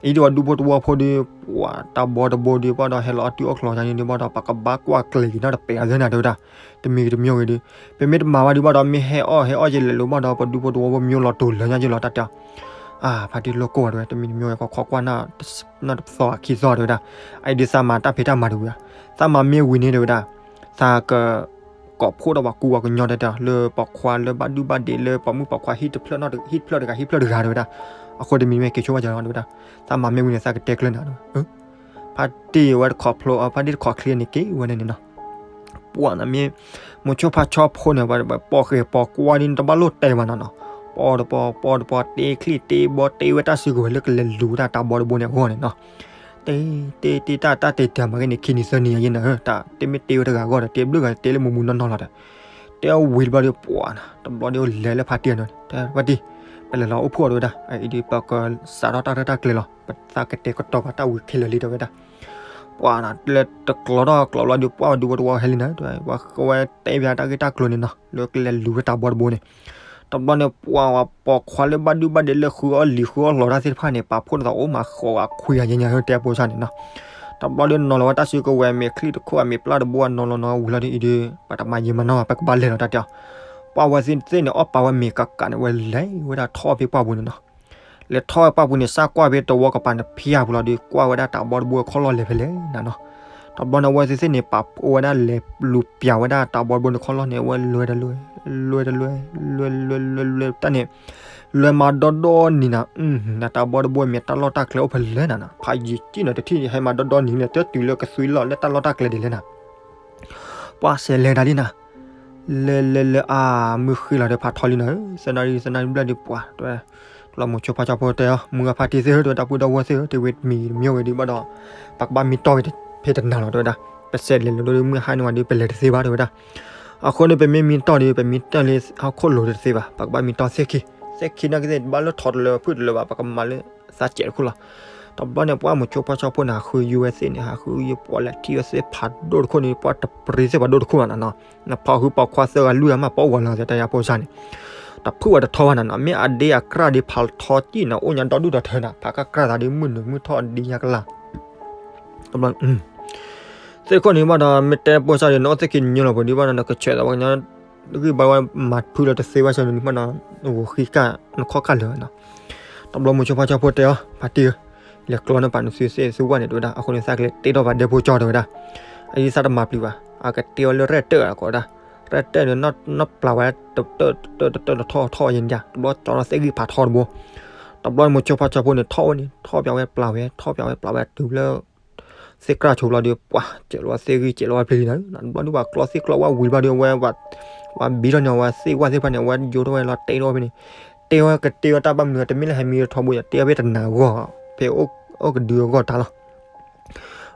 အံၤဒုးပှၤဒူဖိတဝီဖိဒီး ပှၤတၢ်ဘီတဘိဒီး ဘၣ်ဒီးဟဲလီၤအီၣ်တုၤအီၣ်ချီညါန့ၣ်ဒီး ဘၣ်ဒီးပကဘၣ်ကွၢ်ကျဲၤက့ၤနီတပဲာ်အသၢနၤ တဲဝဲဒၣ်. တမံၤတမံၤဂ့ၤဒီး ပမ့ၢ်တမၤဘၣ်ဒုးဘၣ်ဒီး မ့ၢ်ဟဲအီၣ်ဟဲအီၣ်က့ၤလဲၤလိၤဘၣ်ဒီး ပဒူဖိတဝီဖိမံလီၤတိၤလၢညါက့ၤလီၤ တၢ်တဲအီၤ. အါ ဖါတံၢ်လိၣ်ကိၢ်ဝဲတဲဝဲ တမံၤတမံၤဂ့ၤ ကခီကွၢ်နီတသီအခံသီတဲဝဲဒၣ်. အံၤဒုးသးမၤတၢ်ဖံးတၢ်မၤတဝံၤဧါ. သးမၤမ့ၢ်ဝံၤန့ၣ်တဲဝဲဒၣ် သးက ကိးဖှိၣ်ဒီးပှၤကူပှၤကညီတဲတဲ လၢပိာ်ခွါလၢဘၣ်ဒုဘၣ်ဒ့လၢပိာ်မုၣ်ပိာ်ခွါဟံၣ်တဖျၢၣ်တဂၤ ဟံၣ်တဖျၢၣ်တဂၤ ဟံၣ်တဖျၢၣ်တဂၤတဲဝဲဒၣ်. အဃိတမံၤမ့ၢ်က့ၤဆိဘၣ်ကလီၤတဲဝဲဒၣ်. သးမၤမ့ၢ်ဝံၤန့ၣ် သးကတဲကျၢၤနၤတဲဝဲ. ဖါတံၢ်ဝဲတခိးဖျိ ဖါတံၢ်တခိးချံန့ၣ်က့ၤဝဲန့ၣ်နီၤ. ပှၤနၤမ့ၢ် မိၤဆိဖါဆီဖိန့ၣ် ပှၤပိာ်ဃဲၤပိာ်ကွါဒ်န့ၣ် တဘၣ်လိၣ်တဲဘၣ်နီၤနီၤ. ပီတပီ ပီတပီ တ့ချံတ့ဘီ တ့ဝဲတၢ်စုကဝဲၤလၢကလဲၤလူၤဝဲဒၣ်တၢ်ဘီတဘိန့ၣ်အဂီၢ်န့ၣ်နီၤ. တ့ တ့ တ့တၢ် တၢ်တ့တၢ်မၤက့ၤန့ၣ် ခံနံၤသၢနံၤယဲၢ်နၤဧၢ, တၢ်တ့မ့ၢ်တ့ဝဲတဂၤအဂီၢ်ဒီး တ့ဘျုးဂၤတ့လၢမူမူနီၢ်နီၢ်လီၤဒီး တ့အဝံၤတဘျီဒီး ပှၤနၤ တဘျီဒီးလဲၤလၢဖါတံၢ်န့ၣ် တဲဖါတံၢ် ပလဲၤလီၤအိၣ်ဖှိၣ်တဲဝဲဒၣ်. အံၤဒုးပကစးထီၣ်တၢ်ရဲၣ်တၢ်ကျဲၤလီၤ, ပသးကတဲာ်ကတီၤပာ်တၢ်ဝံၤခဲလၢာ်လံတဲဝဲဒၣ်. ပှၤနၤ လဲၤတကျိၤထီၣ်ကျိၤဘျီဒီး ပှၤဒူဖိတဝီဟဲလံနၤ တဲဝဲ ပှၤဝဲတဲဘၣ်တၢ်ဂ့ၢ်တၢ်ကျိၤန့ၣ်နီၤ လၢကလဲၤလူၤဝဲတၢ်ဘီတဘိန့ၣ်. တဘျီန့ၣ် ပှၤပိာ်ခွါလၢဘၣ်ဒုဘၣ်ဒ့လၢဃုအီၣ်လံၤဃုအီၣ်လီၤတၢ်သ့ၣ်တဖၣ်န့ၣ် ပာ်ဖှိၣ်နသးအိၣ်မးဃိးဂၤခွံဂၤယဲၢ်ညါဧၢ တဲအဖိစၢ်န့ၣ်နီၤ. တဘျီဒီးနီၤလီၤဝဲတၢ်စုကဝဲၤ မ့ၢ်ချံတခိၣ် မ့ၢ်ပျၢ်တဘိ နီၤလီၤနီၤဝံၤလီၤဒီး အံၤဒုး ပတမၤယံာ်မၤနီၤ ပကဘၣ်လဲၤလီၤတၢ်တဲအီၤ. ပှၤဝဲသ့ၣ်န့ၣ် အီၣ်ပာ်ဝဲမ့ၤကးကးန့ၣ် ဝဲလဲၤဝဲဒၣ်ထီၣ်ဖဲပှၢ်ပူၤန့ၣ်နီၤ. လဲၤထီၣ်ဝဲပှၢ်ပူၤန့ၣ် စးကွၢ်ဖဲတဝီကပၤန့ၣ် ဖျါပူၤလီၤဒီး ကွၢ်ဝဲဒၣ်တၢ်ဘီတဘိခီၣ်လီၢ်လဲၤဖဲလဲၣ်နၤနီၤ. တဘျီန့ၣ် အဝဲသ့ၣ်သ့ၣ်န့ၣ် ပာ်ဖှိၣ်ဝဲဒၣ်လဲၤလူၤပျးဝဲဒၣ်တၢ်ဘီတဘိန့ၣ်ခီၣ်လီၢ်န့ၣ် အဝဲလဲၤတလဲၤ လဲၤတလဲၤ လဲၤလဲၤလဲၤလဲၤတၢ်န့ၣ် လဲၤမၤဒီဒီနံၤနၤ, နတၢ်ဘီတဘိမ့ၢ်တၢ်လီၢ်တၢ်ကျဲအိၣ်ဖဲလဲၣ်နၤနီၤ. ဖးယံာ်ကံၣ်နီၤ တထံၣ်ဟဲမၤဒီဒီနံၤန့ၣ် တတုၤလၢကသွံလီၤလၢတၢ်လီၢ်တၢ်ကျဲဒ်လဲၣ်နၤ. ပှၤစဲးလဲၤတၢ်လံနၤ. လဲၤလဲၤလဲၤ အါ မုၢ်ဃ့လီၤဒီးဖးထီလံနၤဧၢ, သၢနၣ်ရံၣ် သၢနၣ်ရံၣ်ဘျဲၣ်ဒီးပှၤတဲ ကျီၢ်မိၤဆိဖါဆီဖိတဲအီၤ မုၢ်ဂၤဖါတံၢ်သ့ၣ်ဧၢ တဲဝဲ တၢ်ပုၢ်ဒီဝဲၢ်သ့ၣ်ဧၢ တဲဝဲ တမံၤတမံၤဝဲဒုးဘၣ်ဒီး ပကဘၣ်မံတီၢ်က့ၤဖဲတနၤလီၤတဲဝဲဒၣ်. ပစဲးလဲၤလီၤဒီးမုၢ်ဟါန့ၣ်ဝဲဒီး ပလဲၤတသ့ဘၣ်တဲဝဲဒၣ်. အဃိန့ၣ် ပမ့ၢ်မံတီၢ်ဒီး ပမံတီၢ်လၢဟီၣ်ခိၣ်လိၤတသ့ဘၣ်, ပကဘၣ်မံတီၢ်သ့ၣ်ခံ, သ့ၣ်ခံနာ်က့သ့ၣ် ဘၣ်လၢထီတလၢဖုၣ်တလၢဘၣ် ပကမၤလၢသးစဲးတခိၣ်လီၤ. တဘျီန့ၣ် ပှၤမိၤဆိဖါဆီဖိန့ၣ် ဟးဃုယုၢ်ဝဲသ့ၣ်န့ၣ် ဟးဃုယုၢ်ပှၤလဲၤထံၣ်ဝဲသ့ၣ်ဖးဒိၣ်တခိၣ်န့ၣ် ပှၤတပြံသ့ၣ်ဖးဒိၣ်တခိၣ်ဘၣ်နၤနီၤ. နဖီၣ်ဃုပိာ်ခွါသၢဂၤလွံၢ်ဂၤမး ပီၣ်ဝဲလီၤ တဲတၢ်ယါဖိစၢ်န့ၣ် တဖုၣ်ဝဲတထီဘၣ်နၤနီၤ. မ့ၢ်အဒ့အကြၢ်ဒ်ဖးထီကံၣ်နၤ အိၣ်ညါဒီဒူၣ်ဒီထၢနၤ ဖးကကြၢ်သးဒ်မုၢ်နုာ်မုၢ်ထီၣ်အဒံညါကလၢ် သ့ၣ်ခိၣ်န့ၣ်ဘၣ်ဒီး မ့ၢ်တဲဖိစၢ်ဒီး နအိၣ်သ့ၣ်ခံနညိလီၤပူၤဒံးဘၣ်ဒီး နကဆဲးသးပှၤကညီ ဂံၢ်ဘါဝဲမၤဖုလီၤတသ့ဘၣ်ဆၢန့ၣ် နမ့ၢ်နီၤ ဂိၤဃံကၢ် နခီၣ်ကၢ်လၢာ်နီၤ. တဘျီမိၤဆိဖါဆီဖိတဲအီၤ ဖါတံၢ်ဧၢ, လဲၤကျီန့ၢ်ပာ်နသုသ့ၣ်သုဝၣ်န့ၣ် တဲဝဲဒၣ်. အဃိန့ၣ် သးကလဲၤတ့ထီၣ်ပာ်ဒဲဖိကၠီတဲဝဲဒၣ်. အအံၤသးတမၤပျံၤဘၣ်, အကတ့အီၤလၢရဲၣ်တၢၣ်အကိးဒၣ်, ရဲၣ်တၢၣ်န့ၣ် နီၢ်ပျၢ်ဝဲ တတၢၣ်တတၢၣ်တထီၣ်ထီၣ်ယဲၢ်န့ၣ် တဘျီကၠီလီၤသ့ၣ်ဂံၢ်ဖးထီတဘိ. တဘျီမိၤဆိဖါဆီဖိန့ၣ် ထီၣ်ဝဲန့ၣ် ထီၣ်ပျၢ်ဝဲပျၢ်ဝဲ ထီၣ်ပျၢ်ဝဲပျၢ်ဝဲတုၤလၢ သ့ၣ်ကြၢ်ဆိးဘျီဒီး ပှၤစဲးလီၤသ့ၣ်ဂံၢ်စဲးလီၤဝဲဖျ့လံနၤ. ဘျီဒုးပှၤကျီသ့ၣ်ကျီဝၣ်ဝံၤဘျီဒီး အဝဲ ပှၤဘံထီၣ်န့ၢ်အဝဲသ့ၣ်ဝၣ်သ့ၣ်တဖၣ်န့ၣ် အဝဲယိထီၣ်ဝဲလီၤတဲထီၣ်ဖဲန့ၣ်, တဲဝဲကတဲဝဲတၢ်ဘၣ်မနုၤ တမ့ၢ်လၢဟဲမံထီဘိယၤ တဲဝဲဖဲတနၤအဂီၢ် ဖဲအိၣ်ကဒုအဂီၢ်တၢ်လီၤ.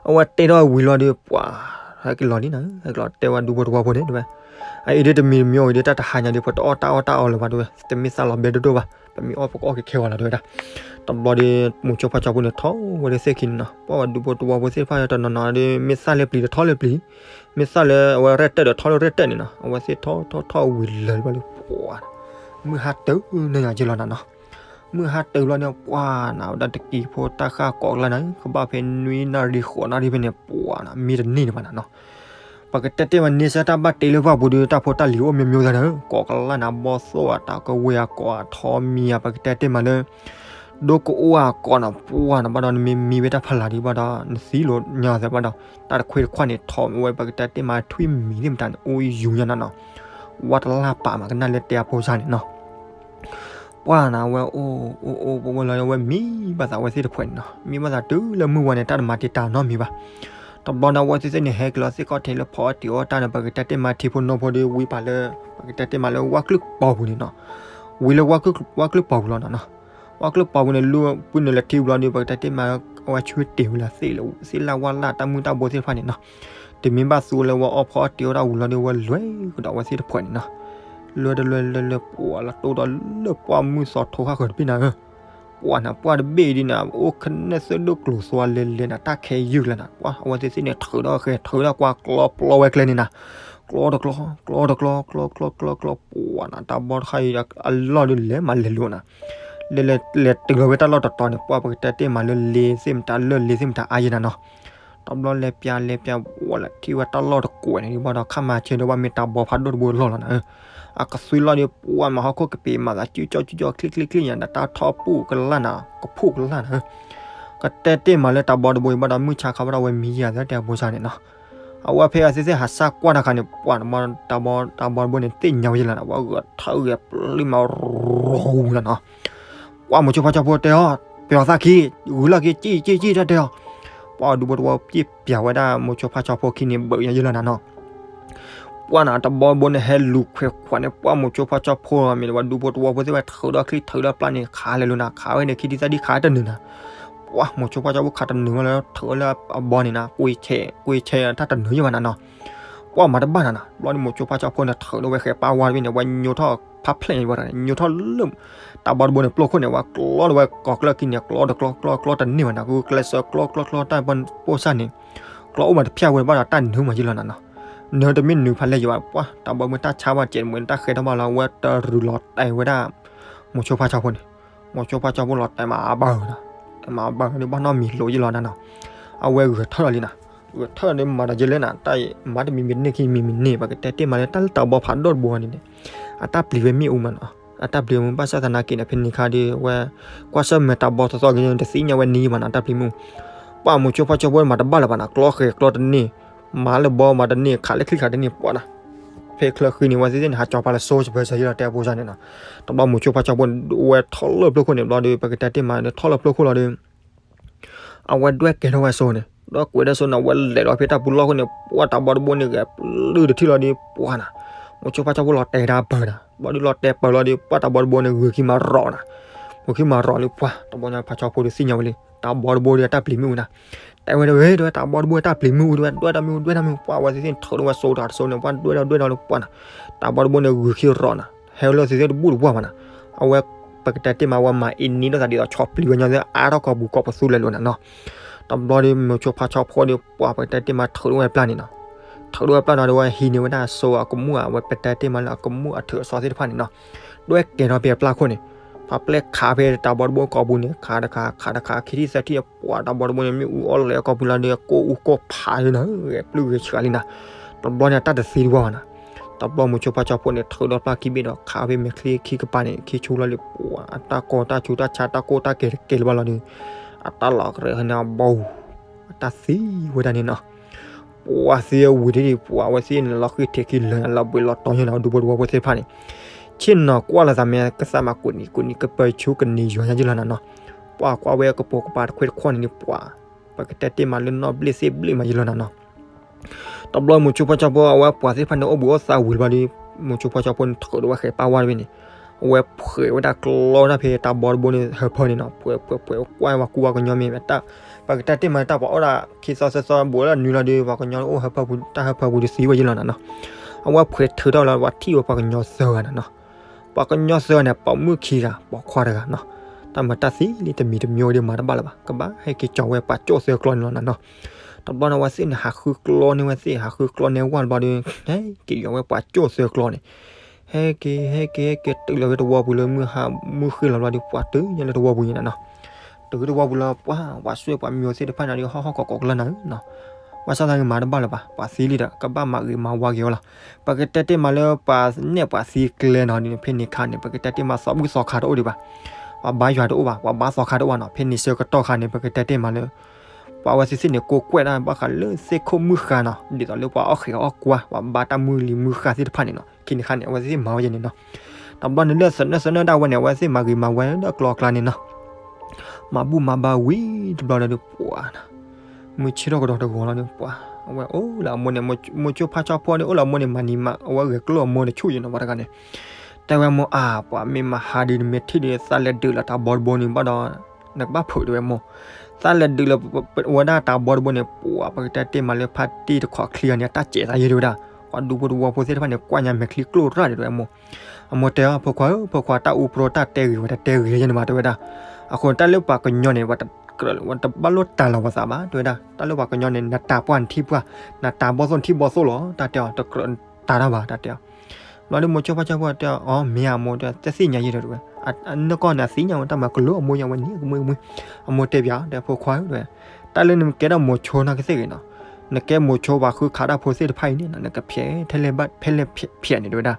အဝဲတဲထီၣ်ဝံၤလီၤဒီး ပှၤ ဟဲက့ၤလီၤလံနၤ, ဟဲက့ၤလီၤတဲဝဲဒူဖိတဝီဖိန့ၣ်တဲဝဲ, အအံၤဒ်တမံၤတမံၤအံၤဒ် တၢ်တဟါညါဒီး ပတအီၣ်တၢ်အီၣ်တၢ်အီလၢၤဘၣ်တဲဝဲ, တမ့ၢ်သးလီၤဘဲဒိၣ်ဒိၣ်ဘၣ်, ပမ့ၢ်အီၣ်ပကအီၣ်က့ၤခဲဂီၤလီၤတဲဝဲဒၣ်. တဘျီဒီး မိၤဆိဖါဆီဖိန့ၣ် ထီၣ်ဝဲဒၣ်သ့ၣ်ခံန့ၣ်နီၤ, ပှၤဝဲဒူဖိတဝီဖိသ့ၣ်တဖၣ်တနီၤနီၤဒီး မ့ၢ်သၣ်လၢပျံၤတထီၣ်လၢပျံၤ, မ့ၢ်သၣ်လၢအဝဲရဲၣ်တၢၣ်ဒီးထီၣ်လၢရဲၣ်တၢၣ်န့ၣ်နီၤ, အဝဲသ့ၣ်ထီၣ်ထီၣ်ထီၣ်ဝံၤလၢၤဘျီဒီး ပှၤ မုၢ်ဟါတုၤန့ၢ်ယၤက့ၤလီၤနၤနီၤ. မုၢ်ဟါတုၤလီၤန့ၣ် ပှၤနၤဝဲဒၣ်တကံၤဖိတၢ်ဃၢ်ကိးကလါနၤ, ကဘၣ်ဖဲနွံနၣ်ရံၣ်ဃိးနၣ်ရံၣ်ဖဲန့ၣ် ပှၤနၤ မံတန့ၢ်ဒံးဘၣ်နၤနီၤ. ပကတဲတ့ၢ်မးန့ဆၢၣ်တၢ်ဘၣ်တ့လၢပှၢ်ပူၤဒီး တၢ်ဖိတၢ်လံၤအိၣ်မ့ၢ်မ့ၢ်သၢနၤ, ကိးကလါနၤ ဘီသိၣ်အတၢ်ကဝ့ၤအကိးအထီမံၤအ ပကတဲတ့ၢ်မးလၢ ဒိကအိၣ်အကိးနၤ ပှၤနၤဘၣ်ဒီး နမ့ၢ်မံဝဲတၢ်ဖးလၢ်ဒံးဘၣ်ဒီး နသံလိာ်ညါသးဘၣ်ဒီး တၢ်တခွ့တခွါန့ၣ် ထီၣ်ဝဲပကတဲတ့ၢ်မးထွံၣ်မံၤသ့ၣ်မတၤန့ၣ် အိၣ်ယူၤညါနၤနီၤ. ဝဲတလၢ်ပာ်မးကနၣ်လၢတဲအဖိစၢ်န့ၣ်နီၤ. ပှၤနၤဝဲအိၣ်အိၣ်အိၣ်ဝဲလီၤ ဝဲမံဘၣ်သးဝဲသ့ၣ်တဖှဲးန့ၣ်နီၤ, မံဘၣ်သးတုၤလၢမုၢ်ဝါန့ၣ် တၢ်တမၤတံာ်တာ်နီတမံၤဘၣ်. တဘျီန့ၣ် အဝဲသ့ၣ်သ့ၣ်န့ၣ် ဟဲက့ၤလီၤစ့ၢ်ကီးထဲလၢဖီအီၣ်တ့ၤအီၣ်တၢ်န့ၣ် ပကတဲတ့ၢ်မးထံဖိနီၢ်ဖိဒီး ဝံပာ်လၢ ပကတဲတ့ၢ်မးလၢဝၣ်ကျုၢ်ပီၤပူၤန့ၣ်နီၤ. ဝံလၢဝၣ်ကျုၢ်ပီၤပူၤလီၤနီၤနီၤ. ဝၣ်ကျုၢ်ပီၤပူၤန့ၣ် လူပုၢ်နုာ်လၢထံဝံၤလီၤဒီး ပကတဲတ့ၢ်မး အဝဲဆှၢတ့ၢ်ဝံၤလၢသ့ၣ်လၢ သ့ၣ်လၣ်ဝၣ်လၣ်တၢ်မုၢ်တၢ်ဘိသ့ၣ်တဖၣ်န့ၣ်နီၤ. တမ့ၢ်ဘၣ်သူလၢဝဲအီၣ်ဖီအီၣ်တ့ၤအီၣ်တၢ်ဝံၤလီၤဒီး ဝဲလဲၤကဒီးအဝဲသ့ၣ်တဖၣ်န့ၣ်နီၤ. လဲၤတလဲၤလဲၤလဲၤ ပှၤလီၤတိၢ်ဒီးလၢပှၢ်မုၢ်သီထိဃၣ်ဃၢၤတဘ့ၣ်နၤဧၢ. ပှၢ်နၤ ပှၢ်တဘ့ၣ်အံၤဒ်နၤ အိၣ်ခနဲၣ်သၢဒိၣ်ကျိၤသွါလဲၤလဲၤနၤ တၢ်ခဲယုၢ်လၢနၤ ပှၢ်အဝဲသ့ၣ်သ့ၣ်န့ၣ် ထုးဒီးဃဲၤ ထုးဒီးကွၢ်ကျီပျီဝဲကျဲန့ၣ်နၤ. ကျီတကျီ ကျီတကျီ ကျီကျီကျီကျီ ပှၢ်နၤ တၢ်ဘီတခါအံၤ အလီၢ်ဒုးလဲၤမးလဲၤလိာ်နၤ. လဲၤလဲၤလဲၤတုၤလီၤဝဲတၢ်လီၢ်တတီၤန့ၣ် ပှၢ်ပကတဲတ့ၢ်မးလၢလ့သ့ၣ်မတၤလၢလ့သ့ၣ်မတၤအါယဲနၤနီၤ. တဘျီလဲၤပျးလဲၤပျး ပှၢ်လၢထံၣ်ဝဲတၢ်လီၢ်တကွဲးန့ၣ် ဘၣ်ဒီးခါမၤဆၢဒီးဘၣ်မ့ၢ်တၢ်ဘီဖးဒိၣ်တဘိလီၢ်လီၤနၤဧၢ. အကသွံလီၢ်ဒီး ပှၢ်မၤဟီၣ်ခိၣ်ကပ့ၤမၤသး ကၠူကၠီကၠူကၠီ ချံချံချံညါ နတၢ်ထီၣ်ပူၣ်ကလၢ်နၤ ကဖှိၣ်ကလၢ်နၤဧၢ. ကတဲတ့ၢ်မးလၢတၢ်ဘီတဘိအံၤ ဘၣ်ဒီးမံၤယၤသၢတဲအဖိစၢ်န့ၣ်နီၤ. အဝဲဖဲအသ့ၣ်သ့ၣ်ဟးစၢ်ကွၢ်တၢ်ခါန့ၣ် ပှၢ်တဘီ တၢ်ဘီတဘိန့ၣ် သ့ၣ်ညါဝဲယလီၤနၤ ဝဲဂဲၤထၢၣ်ဂဲၤပျံၤမးရိၤဝူၤလီၤနီၤ. ပှၢ်မိၤဆိဖါဆီဖိတဲအီၤ ပျီၤသးခံ ဂုၤလီၢ်ခံ ကံၣ်ကံၣ်ကံၣ်တၢ်တဲအီၤ. ပှၢ်ဒူဖိတဝီပျံၤပျးဝဲဒၣ်မိၤဆိဖါဆီဖိခံန့ၣ် ဘၢၣ်ညါယလီၤနၤနီၤ. ပှၢ်နၤ တဘီတဘိန့ၣ်ဟဲလူၤခွဲးခွးန့ၣ် ပှၢ်မိၤဆိဖါဆီဖိမ့ၢ်ဝဲဒူဖိတဝီဖိသ့ၣ်ဝဲထုးဒီးချံထုးဒီးပျၢ်န့ၣ် ခးလဲၤလိာ်နၤ ခးဝဲန့ၣ်ခံထံသၣ်ဒံၣ်ခးတနုာ်နၤ. ပှၢ်မိၤဆိဖါဆီဖိခးတနုာ်ဝဲလၢထုးဝဲလၢအဘီန့ၣ်နၤ ကွ့ဆဲးကွ့ဆဲးတၢ်တနုာ်ယဘၣ်နၤနီၤ. ပှၢ်မၤတဘၣ်နၤနီၤ ဘျီဒ်မိၤဆိဖါဆီဖိန့ၣ် ထုးဒီးဝဲဃဲးပၢ်ဝါတဘ့ၣ်န့ၣ် ဝဲညိထီၣ်ဖးဖျဲၣ်ညါဘၣ် ညိထီၣ်လၢ တၢ်ဘီတဘိန့ၣ် ပျိခိၣ်န့ၣ် ဝဲကျီဒီးဝဲကိးကျၢၢ်ခံန့ၣ် ကျီတကျီ ကျီကျီတန့ၢ်ဘၣ်နၤ ဂုာ်ကျဲးစၢးကျီကျီကျီတၢ်ပိၢ်စၢ်န့ၣ် ကျီအိၣ်မးတဖျၢၣ်ဝဲဘၣ်ဒီးတၢ်နုာ်မးယလီၤနၤနီၤ. နုာ်တမ့ၢ်နုာ်ဖးလဲၢ်ယဘၣ် ပှၢ် တၢ်ဘီတဘိတၢ်ဆါဘၣ်စဲးမုၢ်တၢ်ဃဲထီၣ်ဘၣ်လီၤ အဝဲတရုၤလီၤတဲာ်ဝဲဒၣ် မိၤဆိဖါဆီဖိန့ၣ် မိၤဆိဖါဆီဖိလီၤတဲာ်မးအဘၢနၤ တဲမးအဘၢဒီးဘၣ်နီတမံၤလိာ်ယလီၤနၤနီၤ. အဝဲဂဲၤထၢၣ်လီၤလံနၤ ဂဲၤထၢၣ်ဒီးမၤဒီးယလဲၣ်နၤ တၢ်မၤတမံၤမံၤတန့ၢ်ခံမံၤမံၤန့ၢ် ပကတဲတ့ၢ်မးလၢတၢ်လၢတၢ်ဘီဖးဒိၣ်တဘိန့ၣ်န့ၣ် အတၢ်ပျံၤဝဲမ့ၣ်အူမးနီၤ အတၢ်ပျံၤဝဲမ့ၣ်အူဘၣ်ဆၣ်သနာ်က့န့ၣ် ဖဲန့ၣ်ခါဒီး ဝဲ ကွၢ်ဆၢၣ်မဲာ်တၢ်ဘီသီသီက့ၤန့ၣ် တသ့ၣ်ညါဝဲန့ၢ်ဘၣ်နၤ တၢ်ပျံၤမ့ၣ်အူ ပှၢ်မိၤဆိဖါဆီဖိမၤတဘၣ်လၢၤဘၣ်နၤ ကျီဃဲၤကျီတန့ၢ် မၤလၢဘီမၤတန့ၢ် ခးလၢချံခးတန့ၢ် ပှၢ်နၤ ဖဲချၢဃံန့ၣ် ဝဲသ့ၣ်သ့ၣ်န့ၣ် ဟးကၠီၤပာ်လၢစိၤစၢၤစၢၤယလီၤတဲအဖိစၢ်န့ၣ်နီၤ. တဘျီမိၤဆိဖါဆီဖိန့ၣ် ဝဲထီၣ်လၢပျိခိၣ်န့ၣ် ဘျီဒီး ပကတဲတ့ၢ်မးန့ၣ် ထီၣ်လၢပျိခိၣ်လီၤဒီး အဝဲဒွဲၣ်ကဲထီၣ်ဝဲစိၤန့ၣ် ဒွဲၣ်ကွဲးဒီးစိၤန့ၣ် အဝဲလဲၤလီၤဖဲတၢ်ပူၤလီၢ်ခိၣ်န့ၣ် ပှၢ်တၢ်ဘီတဘိန့ၣ် ဂဲၤပျုၢ်တထံၣ်လီၤဒီး ပှၢ်နၤ မိၤဆိဖါဆီဖိလီၤတဲာ်တၢ်ပၢၢ်နၤ ဘျီဒုးလီၤတဲာ်ပၢၢ်လီၤဒီး ပှၢ်တၢ်ဘီတဘိန့ၣ် ဂုာ်ခံမၤရီၤနၤ ဂုာ်ခံမၤရီၤလံ ပှၢ်တဘီညါဖါဆီဖိဒီးသ့ၣ်ညါဝဲလံ တၢ်ဘီတဘိဒီးတၢ်ပျံၤမ့ၣ်အူနၤ တဲဝဲဒၣ် ဝဲ တၢ်ဘီတဘိတၢ်ပျံၤမ့ၣ်အူ ဒွဲၣ်ဒွဲၣ်တၢ်မ့ၣ်အူ ဒွဲၣ်တၢ်မ့ၣ်အူ ပှၢ်ဝဲသ့ၣ်သ့ၣ်ထုးဒီးဝဲစိၤတဂၤတစိၤန့ၣ် ပှၢ်ဒွဲၣ်ဒီးဒွဲၣ်ဒီးလၢပှၢ်နၤ တၢ်ဘီတဘိန့ၣ် ဂုာ်ခံရီၤနၤ ဟဲလၢသ့ၣ်သ့ၣ်တဘူၣ်တဘှၢ်ဘၣ်နၤ အဝဲ ပကတဲတ့ၢ်မး ဝဲမၤအ့န့ဒီးသးဒ်သိးဆီပျံၤဝဲညီသ့ၣ် အါထီၣ်ကိာ်ပူၤကိာ်ပသူလဲၤလိာ်နၤနီၤ တဘျီဒီး မိၤဆိဖါဆီဖိဒီး ပှၢ်ပကတဲတ့ၢ်မးထုးဒီးဝဲပျၢ်န့ၣ်နီၤ ထုးဒီးဝဲပျၢ်နီၤဒီး ဝဲဟံးန့ၢ်ဝဲဒၣ်စိၤအကမူၣ်ဧါ ဝဲပကတဲတ့ၢ်မးလၢအကမူၣ်အထုးအစီသ့ၣ်တဖၣ်န့ၣ်နီၤ ဒွဲၣ်ကဲထီၣ်ဖဲအပျၢ်ခိၣ်န့ၣ် ပှၢ်ပျဲၢ်ခးဖဲတၢ်ဘီတဘိကိာ်ပူၤန့ၣ် ခးတခါ ခးတခါ ခံထံၣ်သၢထံၣ် ပှၢ်တၢ်ဘီတဘိန့ၣ် မ့ၣ်အူအီၣ်လဲၤအကိာ်ပူၤလီၤဒီး ကိၢ်အူကိၢ်ဖးလံနၤ ဂဲၤပျုၢ်ဂဲၤဆှးလံနၤ တဘျီန့ၣ် အတၢ်တသံတဝီဘၣ်နၤ တဘျီမိၤဆိဖါဆီဖိန့ၣ် ထုးဒီးပျၢ်ခံဘ့ၣ်ဒီး ခးဖဲမဲာ်ချံခံကပၤန့ၣ် ခံဆူလီၤလံ ပှၢ်အတၢ်ကီတၢ်ဆူးတၢ်ဆါတၢ်ကိၢ်တၢ်ကဲၤတကဲၤလၢၤဘၣ်လီၤဒီး အတၢ်လီၤကရဲၣ်န့ၣ်အဘီ အတၢ်သံဝဲဒၣ်န့ၣ်နီၤ ပှၢ်သံဝံၤဒ် ပှၢ်ဝဲသ့ၣ်န့ၣ် လီၤဃံထံးခံလၢာ် လီၤဘှံးလီၤတီၤညါနၤ ဒူဖိတဝီဖိသ့ၣ်တဖၣ်န့ၣ် ဆ့ၣ်နီၤကွၢ်လီၤသးမဲာ်ကသးမး ကိးနံၤကိးနံၤကပၢၤဆူကနံၤယွၤညါယလီၤနၤနီၤ ပှၢ်ကွၢ်ဝဲကပိာ်ကပၤတခွ့တခီၣ်န့ၣ်ဒီး ပှၢ် ပကတဲတ့ၢ်မးလၢနီၣ်ဘျ့ၣ်သ့ၣ်ဘျ့ၣ်မးယလီၤနၤနီၤ တဘျီမိၤဆိဖါဆီဖိ အဝဲပှၢ်သ့ၣ်တဖၣ်န့ၣ် အိၣ်ဘှံးအိၣ်သါဝံၤလီၤဒီး မိၤဆိဖါဆီဖိန့ၣ် ထုးဒီးဝဲဃဲးပၢ်ဝါတဘ့ၣ်န့ၣ် အဝဲဖှဲးဝဲဒၣ်ကျီဝဲဒၣ်ဖဲတၢ်ဘီတဘိန့ၣ် ဟၢဖၢန့ၣ်နီၤ ဖှဲးဖှဲးဖှဲး ကွၢ်ဝဲကူဝဲကညီမ့ၢ် ပကတဲတ့ၢ်မး တၢ်ပှၤအိၣ်ဒၣ်ခံသီသၢသီ ဘူးလၢနွံလီၤဒီး ပှၤကညီအိၣ်ဟၢဖၢပူၤ တၢ်ဟၢဖၢပူၤဒီးသံဝဲယလီၤနၤနီၤ အဝဲဖှဲးထုးထီၣ်လီၤ ပှၤထံၣ်ဝဲပှၤကညီသၢဂၤနၤနီၤ ပှၤကညီသၢဂၤန့ၣ် ပိာ်မုၣ်ခံဂၤ ပိာ်ခွါတဂၤနီၤ တၢ်မၤတၢ်သံလံ တမံၤတမံၤဝဲဒီးမၤတဘၣ်လၢၤဘၣ် ကဘၣ်ဟဲက့ၤကၠီၤဝဲပှၤကၠိၣ်သၢကျီန့ၣ်လီၤနၤနီၤ တဘျီန့ၣ် အဝဲသ့ၣ်န့ၣ် ဟးဃုကျီန့ၢ်ဝဲသ့ၣ် ဟးဃုကျီန့ၢ်ဝဲတဘျီဒီး ဟဲက့ၤယီၤဝဲပှၤကၠိၣ်သၢကျီန့ၣ် ဟဲက့ၤ ဟဲက့ၤ ဟဲက့ၤ တုၤလီၤဝဲတဝီပူၤလၢမုၢ်ဟါ မုၢ်ဃ့ၢ်လီၤဘျီဒီး ပှၤတုၤညါလၢတဝီပူၤန့ၣ်နၤနီၤ တုၤတဝီပူၤလီၤ ပှၢ် ပှၤစွဲပှၤမံၤသ့ၣ်တဖၣ်န့ၣ်ဒီး ဟီၣ်ဟီၣ်ကီးကီးကလၢနၤဧၢနီၤ ဘၣ်ဆၣ်သနာ်က့မၤတဘၣ်လၢၤဘၣ် ပှၤသံလံဒီး ကဘၣ်မၤဂ့ၤမၤဝါက့ၤအီၤလီၤ ပကတဲတ့ၢ်မးလၢပှၤနဲၣ်ပှၤသံကျဲနီၤ ဖဲန့ၣ်အခါန့ၣ် ပကတဲတ့ၢ်မးသီဘူၣ်သီခါတအိၣ်ဒံးဘၣ် ပှၤဘါယွၤတအိၣ်ဘၣ် ပှၤဘါသီခါတအိၣ်ဘၣ်နီၤ ဖဲန့ၣ်ဆၢကတီၢ်ခါန့ၣ် ပကတဲတ့ၢ်မးလၢ ပှၤဝဲသ့ၣ်သ့ၣ်န့ၣ် ကိးကွဲးဒၣ်ဘၣ်ဃးလၢသ့ၣ်ခိၣ်မုၢ်ဃါနီၤ ဒ်သိးလၢပှၤအီၣ်ဃဲးအီၣ်ကွါ ပှၤဘါတၢ်မုၢ်လံၤမုၢ်ဃါသ့ၣ်တဖၣ်န့ၣ်နီၤ ခံန့ၣ်အခါန့ၣ် အဝဲသ့ၣ်မၤဝဲယဲန့ၣ်နီၤ တဘျီန့ၣ်လၢသနၢၣ်သနၢၣ်ဒၣ်ဝဲန့ၣ် အဝဲသ့ၣ်မၤဂ့ၤမၤဝါလၢကျီကျါန့ၣ်နီၤ မၤဘူၣ်မၤဘါဝံၤတဘျီဒီးပှၤနီၤ မုၢ်ဆ့ၣ်ထီၣ်ကဒီးတဂီၤလီၤန့ၣ် ပှၤ အဝဲအိၣ်လၢအမိၢ်န့ၣ် မိၢ်ဆိဖါဆီဖိန့ၣ် အိၣ်လၢအမိၢ်န့ၣ် မၤနံၤမး အဝဲဂဲၤကျိၣ်အမိၢ်တဆူၣ်ယံၤနီၤ ပှၤတဂၤန့ၣ် တဲဝဲမိၢ်အါ ပှၤမ့ၢ်မၤဟါဒုး နမ့ၢ်ထံၣ်ဒုး သးလဲၤဒုးလၢတၢ်ဘီတဘိန့ၣ် ဘၣ်ဒီး နကဘၣ်ဖုးတဲဝဲမိၢ် သးလဲၤဒုးလၢ ဝဲဒၣ်တၢ်ဘီတဘိန့ၣ် ပှၤ ပကတဲတ့ၢ်မးလၢဖါတံၢ်တခိးချံအီၤန့ၣ် အတၢ်စဲးသးယဲၢ်တဲဝဲဒၣ် ပှၤဒူဖိတဝီဖိသ့ၣ်တဖၣ်န့ၣ် ကွၢ်ညါမဲာ်ချံကျိၣ်တရၣ်ဒံးတဲဝဲမိၢ် အမိၢ်တဲအီၤ ဖိခွါဧၢ ဖိခွါ တၢ်အူပြိတၢ်တဲဂ့ၤဝဲ တတဲဂ့ၤယဲၢ်န့ၣ်မးတဲဝဲဒၣ် အဃိန့ၣ် တၢ်လၢပှၤကညီန့ၣ် ပှၤတကြၢး ပှၤတဘၣ်လိၣ်တၢ်လီၤပှၤသးဘၣ်တဲဝဲဒၣ် တၢ်လၢပှၤကညီန့ၣ် နတၢ်ပှၢ်နထံပှၢ် နတၢ်ဘီသိၣ်နထံဘီသိၣ်လီၤ တၢ်တဲအီၤ တကြၢးတၢ်တၢ်ဘၣ် တၢ်တဲအီၤ ဘျီဒုးမိၢ်ဆိဖါဆီဖိတဲအီၤ အီ မ့ၢ်ဧါမိၢ်တဲ တသ့ၣ်ညါယဲၢ်တဲဝဲ အနၢ်ကီၢ်န့ၣ် အသ့ၣ်ညါဝဲတၢ်မၤကလိအမိၢ်ယါဝဲန့ၣ် ကမှံကမှံ အမိၢ်တဲပၠးတဲ ဖိခွါဧၢတဲ တၢ်လၢနကဲထီၣ်မိၢ်ဆိနီၢ်ကသ့ၣ်ဂ့ၤနီၤ နကဲမိၢ်ဆိပှၤဃုခးတၢ်ဖိသ့ၣ်တဖၣ်အံၤန့ၣ်နီၤ နကဖဲး ဖဲလဲၣ်ဖဲလဲၣ်ဖဲးန့ၣ်တဲဝဲဒၣ်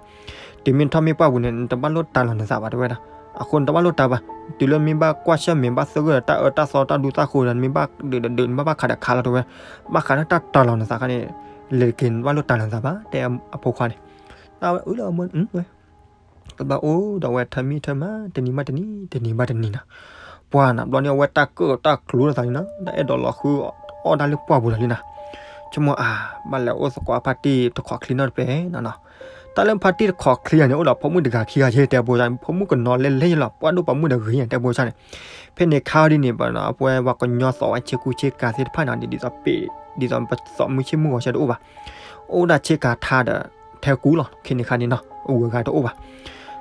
တုၤမ့ၢ်ထီၣ်မ့ၢ်ပှၢ်ပူၤန့ၣ် နတဘၣ်လိၣ်တၢ်လီၤနသးဘၣ်တဲဝဲဒၣ် အဃိနတဘၣ်လိၣ်တၢ်ဘၣ် တုၤလၢမ့ၢ်ဘၣ်ကွၢ်ဆၢၣ်မဲာ်ဘၣ်သဂၢၢ်ဒီးတၢ်အၢတၢ်သီတၢ်ဒူတၢ်ဃိၤဒီး နမ့ၢ်ဘၣ်ဒုးဒီးဒုး နဘၣ်ဘၣ်ခးဒီးခးလီၤတဲဝဲ ဘၣ်ဃးဒီးတၢ်တၢ်လီၤနသးခါန့ၣ် လဲၤတက့ၤနတဘၣ်လိၣ်တၢ်လီၤနသးဘၣ် တဲအဖိခွါန့ၣ် တၢ်ဝဲအၢလီၤအမိၢ်ဝဲ တဘျီအိၣ်ဒီးဝဲထၢမံထၢမၤ တနံၤဘၣ်တနံၤ တနံၤဘၣ်တနံၤနီၤ ပှၤနီၤ ဘျီန့ၣ်အဝဲတၢ်ကၢၣ်တၢ်ကျူၤလိာ်သးန့ၣ်နီၤ တၢ်အဲၣ်ဒိးလီၤဃုအီၣ်ဒၣ်လၢပှၢ်ပူၤလီၤလံနီၤ ဆိကမိၣ်အါ ဘၣ်လဲၤအိၣ်သကိးဖါတံၢ်တခိးချံနီတပဲနီၤနီၤ တၢ်လၢဖါတံၢ်တခိးချံအီၤန့ၣ် အိၣ်ဒီးဖိမုၣ်တဂၤခံဂၤယဲၢ်တဲပိစၢ်န့ၣ် ဖိမုၣ်ကနီၤလဲလဲယဲၢ်လီၤ ပှၢ်ဒိၣ်ပှၤမုၣ်ဒီးဂ့ၤယဲၢ်တဲပိစၢ်န့ၣ် ဖဲန့ၣ်ခါအီၤဒ်န့ၣ် ပှၤအဝဲပှၤကညီသိးဝဲဆ့ကူဆ့ကၤသ့ၣ်တဖၣ်န့ၣ် ဒ်သိးပ့ၢ် ဒ်သိးပသိးမုၢ်ဆ့ၣ်မုၢ်ဂီၤဆၢတအိၣ်ဘၣ် အိၣ်ဒၣ်ဆ့ကၤထါဒီး ထဲကူလီၤ ခဲန့ၣ်ခါန့ၣ်နီၤ အဂုၤအဂၤတအိၣ်ဘၣ်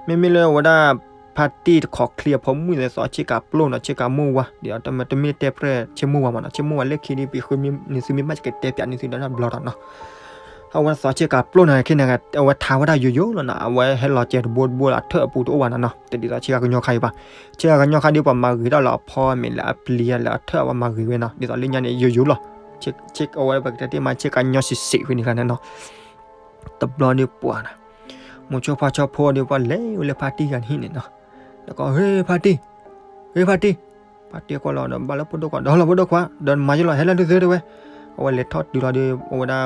မ့မ့ၢ်လၢဝဲဒၣ် ဖါတံၢ်တခိးချံအဖိမုၣ်န့ၣ် သိးဆ့ကၤပျိၢ်နီၤ ဆ့ကၤမိၢ်ဝါ ဒ်သိးတမ့ၢ်တဲပြဲၢ်ဆ့မိၢ်ဝါမးနီၤ ဆ့မိၢ်ဝါလၢခံဒ်ပံၤဃုမ့ၢ်န့ၣ် သုမ့ၢ်ဘၣ်ကတဲပၠးန့ၣ်သုဒီးဘျီဒီးနီၤ အဝဲသိးဆ့ကၤပျိၢ်နီၤ ခဲန့ၣ် အဝဲထါဝဲဒၣ်ယိယိလီၤနီၤ အဝဲဟဲလီၤစဲးတဘိတဘိလီၤ အထၢၣ်အပူၤတအိၣ်ဘၣ်နီၤနီၤ တဒ်သိးဆ့ကၤကညီခါအံၤဘၣ် ဆ့ကၤကညီခါဒ်ပှၤမၤဂ့ၤထီၣ်လၢအဖီမ့ၢ်လၢအပျံၤလၢအထၢၣ်အဝဲမၤဂ့ၤဝဲနီၤ ဒ်သိးလၢညါန့ၣ်ယိယိလီၤ အဝဲပကတဲတ့ၢ်မးဆ့ကၤညီစံးစံးဝဲန့ၣ်ခါန့ၣ်နီၤ တဘျီဒ်ပှၤနီၤ မိၢ်ဆိဖါဆီဖိဒ်ပှၤလဲၤဝဲလၢဖါတံၢ်ဂၤန့ၣ်ဟံၣ်န့ၣ်နီၤ လၢကီး ဟ့ၣ်ဖါတံၢ် ဟ့ၣ်ဖါတံၢ် ဖါတံၢ်ကွၢ်လီၤဒီးဘၣ်လၢဖိဒိၣ်ခွါ ဒီးလီၤဖိဒိၣ်ခွါ ဒီးနမၤယဲၢ်လီၤ ဟဲလၢဒုးသၢတဲဝဲ အဝဲလဲၤထီၣ်တုၤလီၤဒီး အဝဲဒၣ်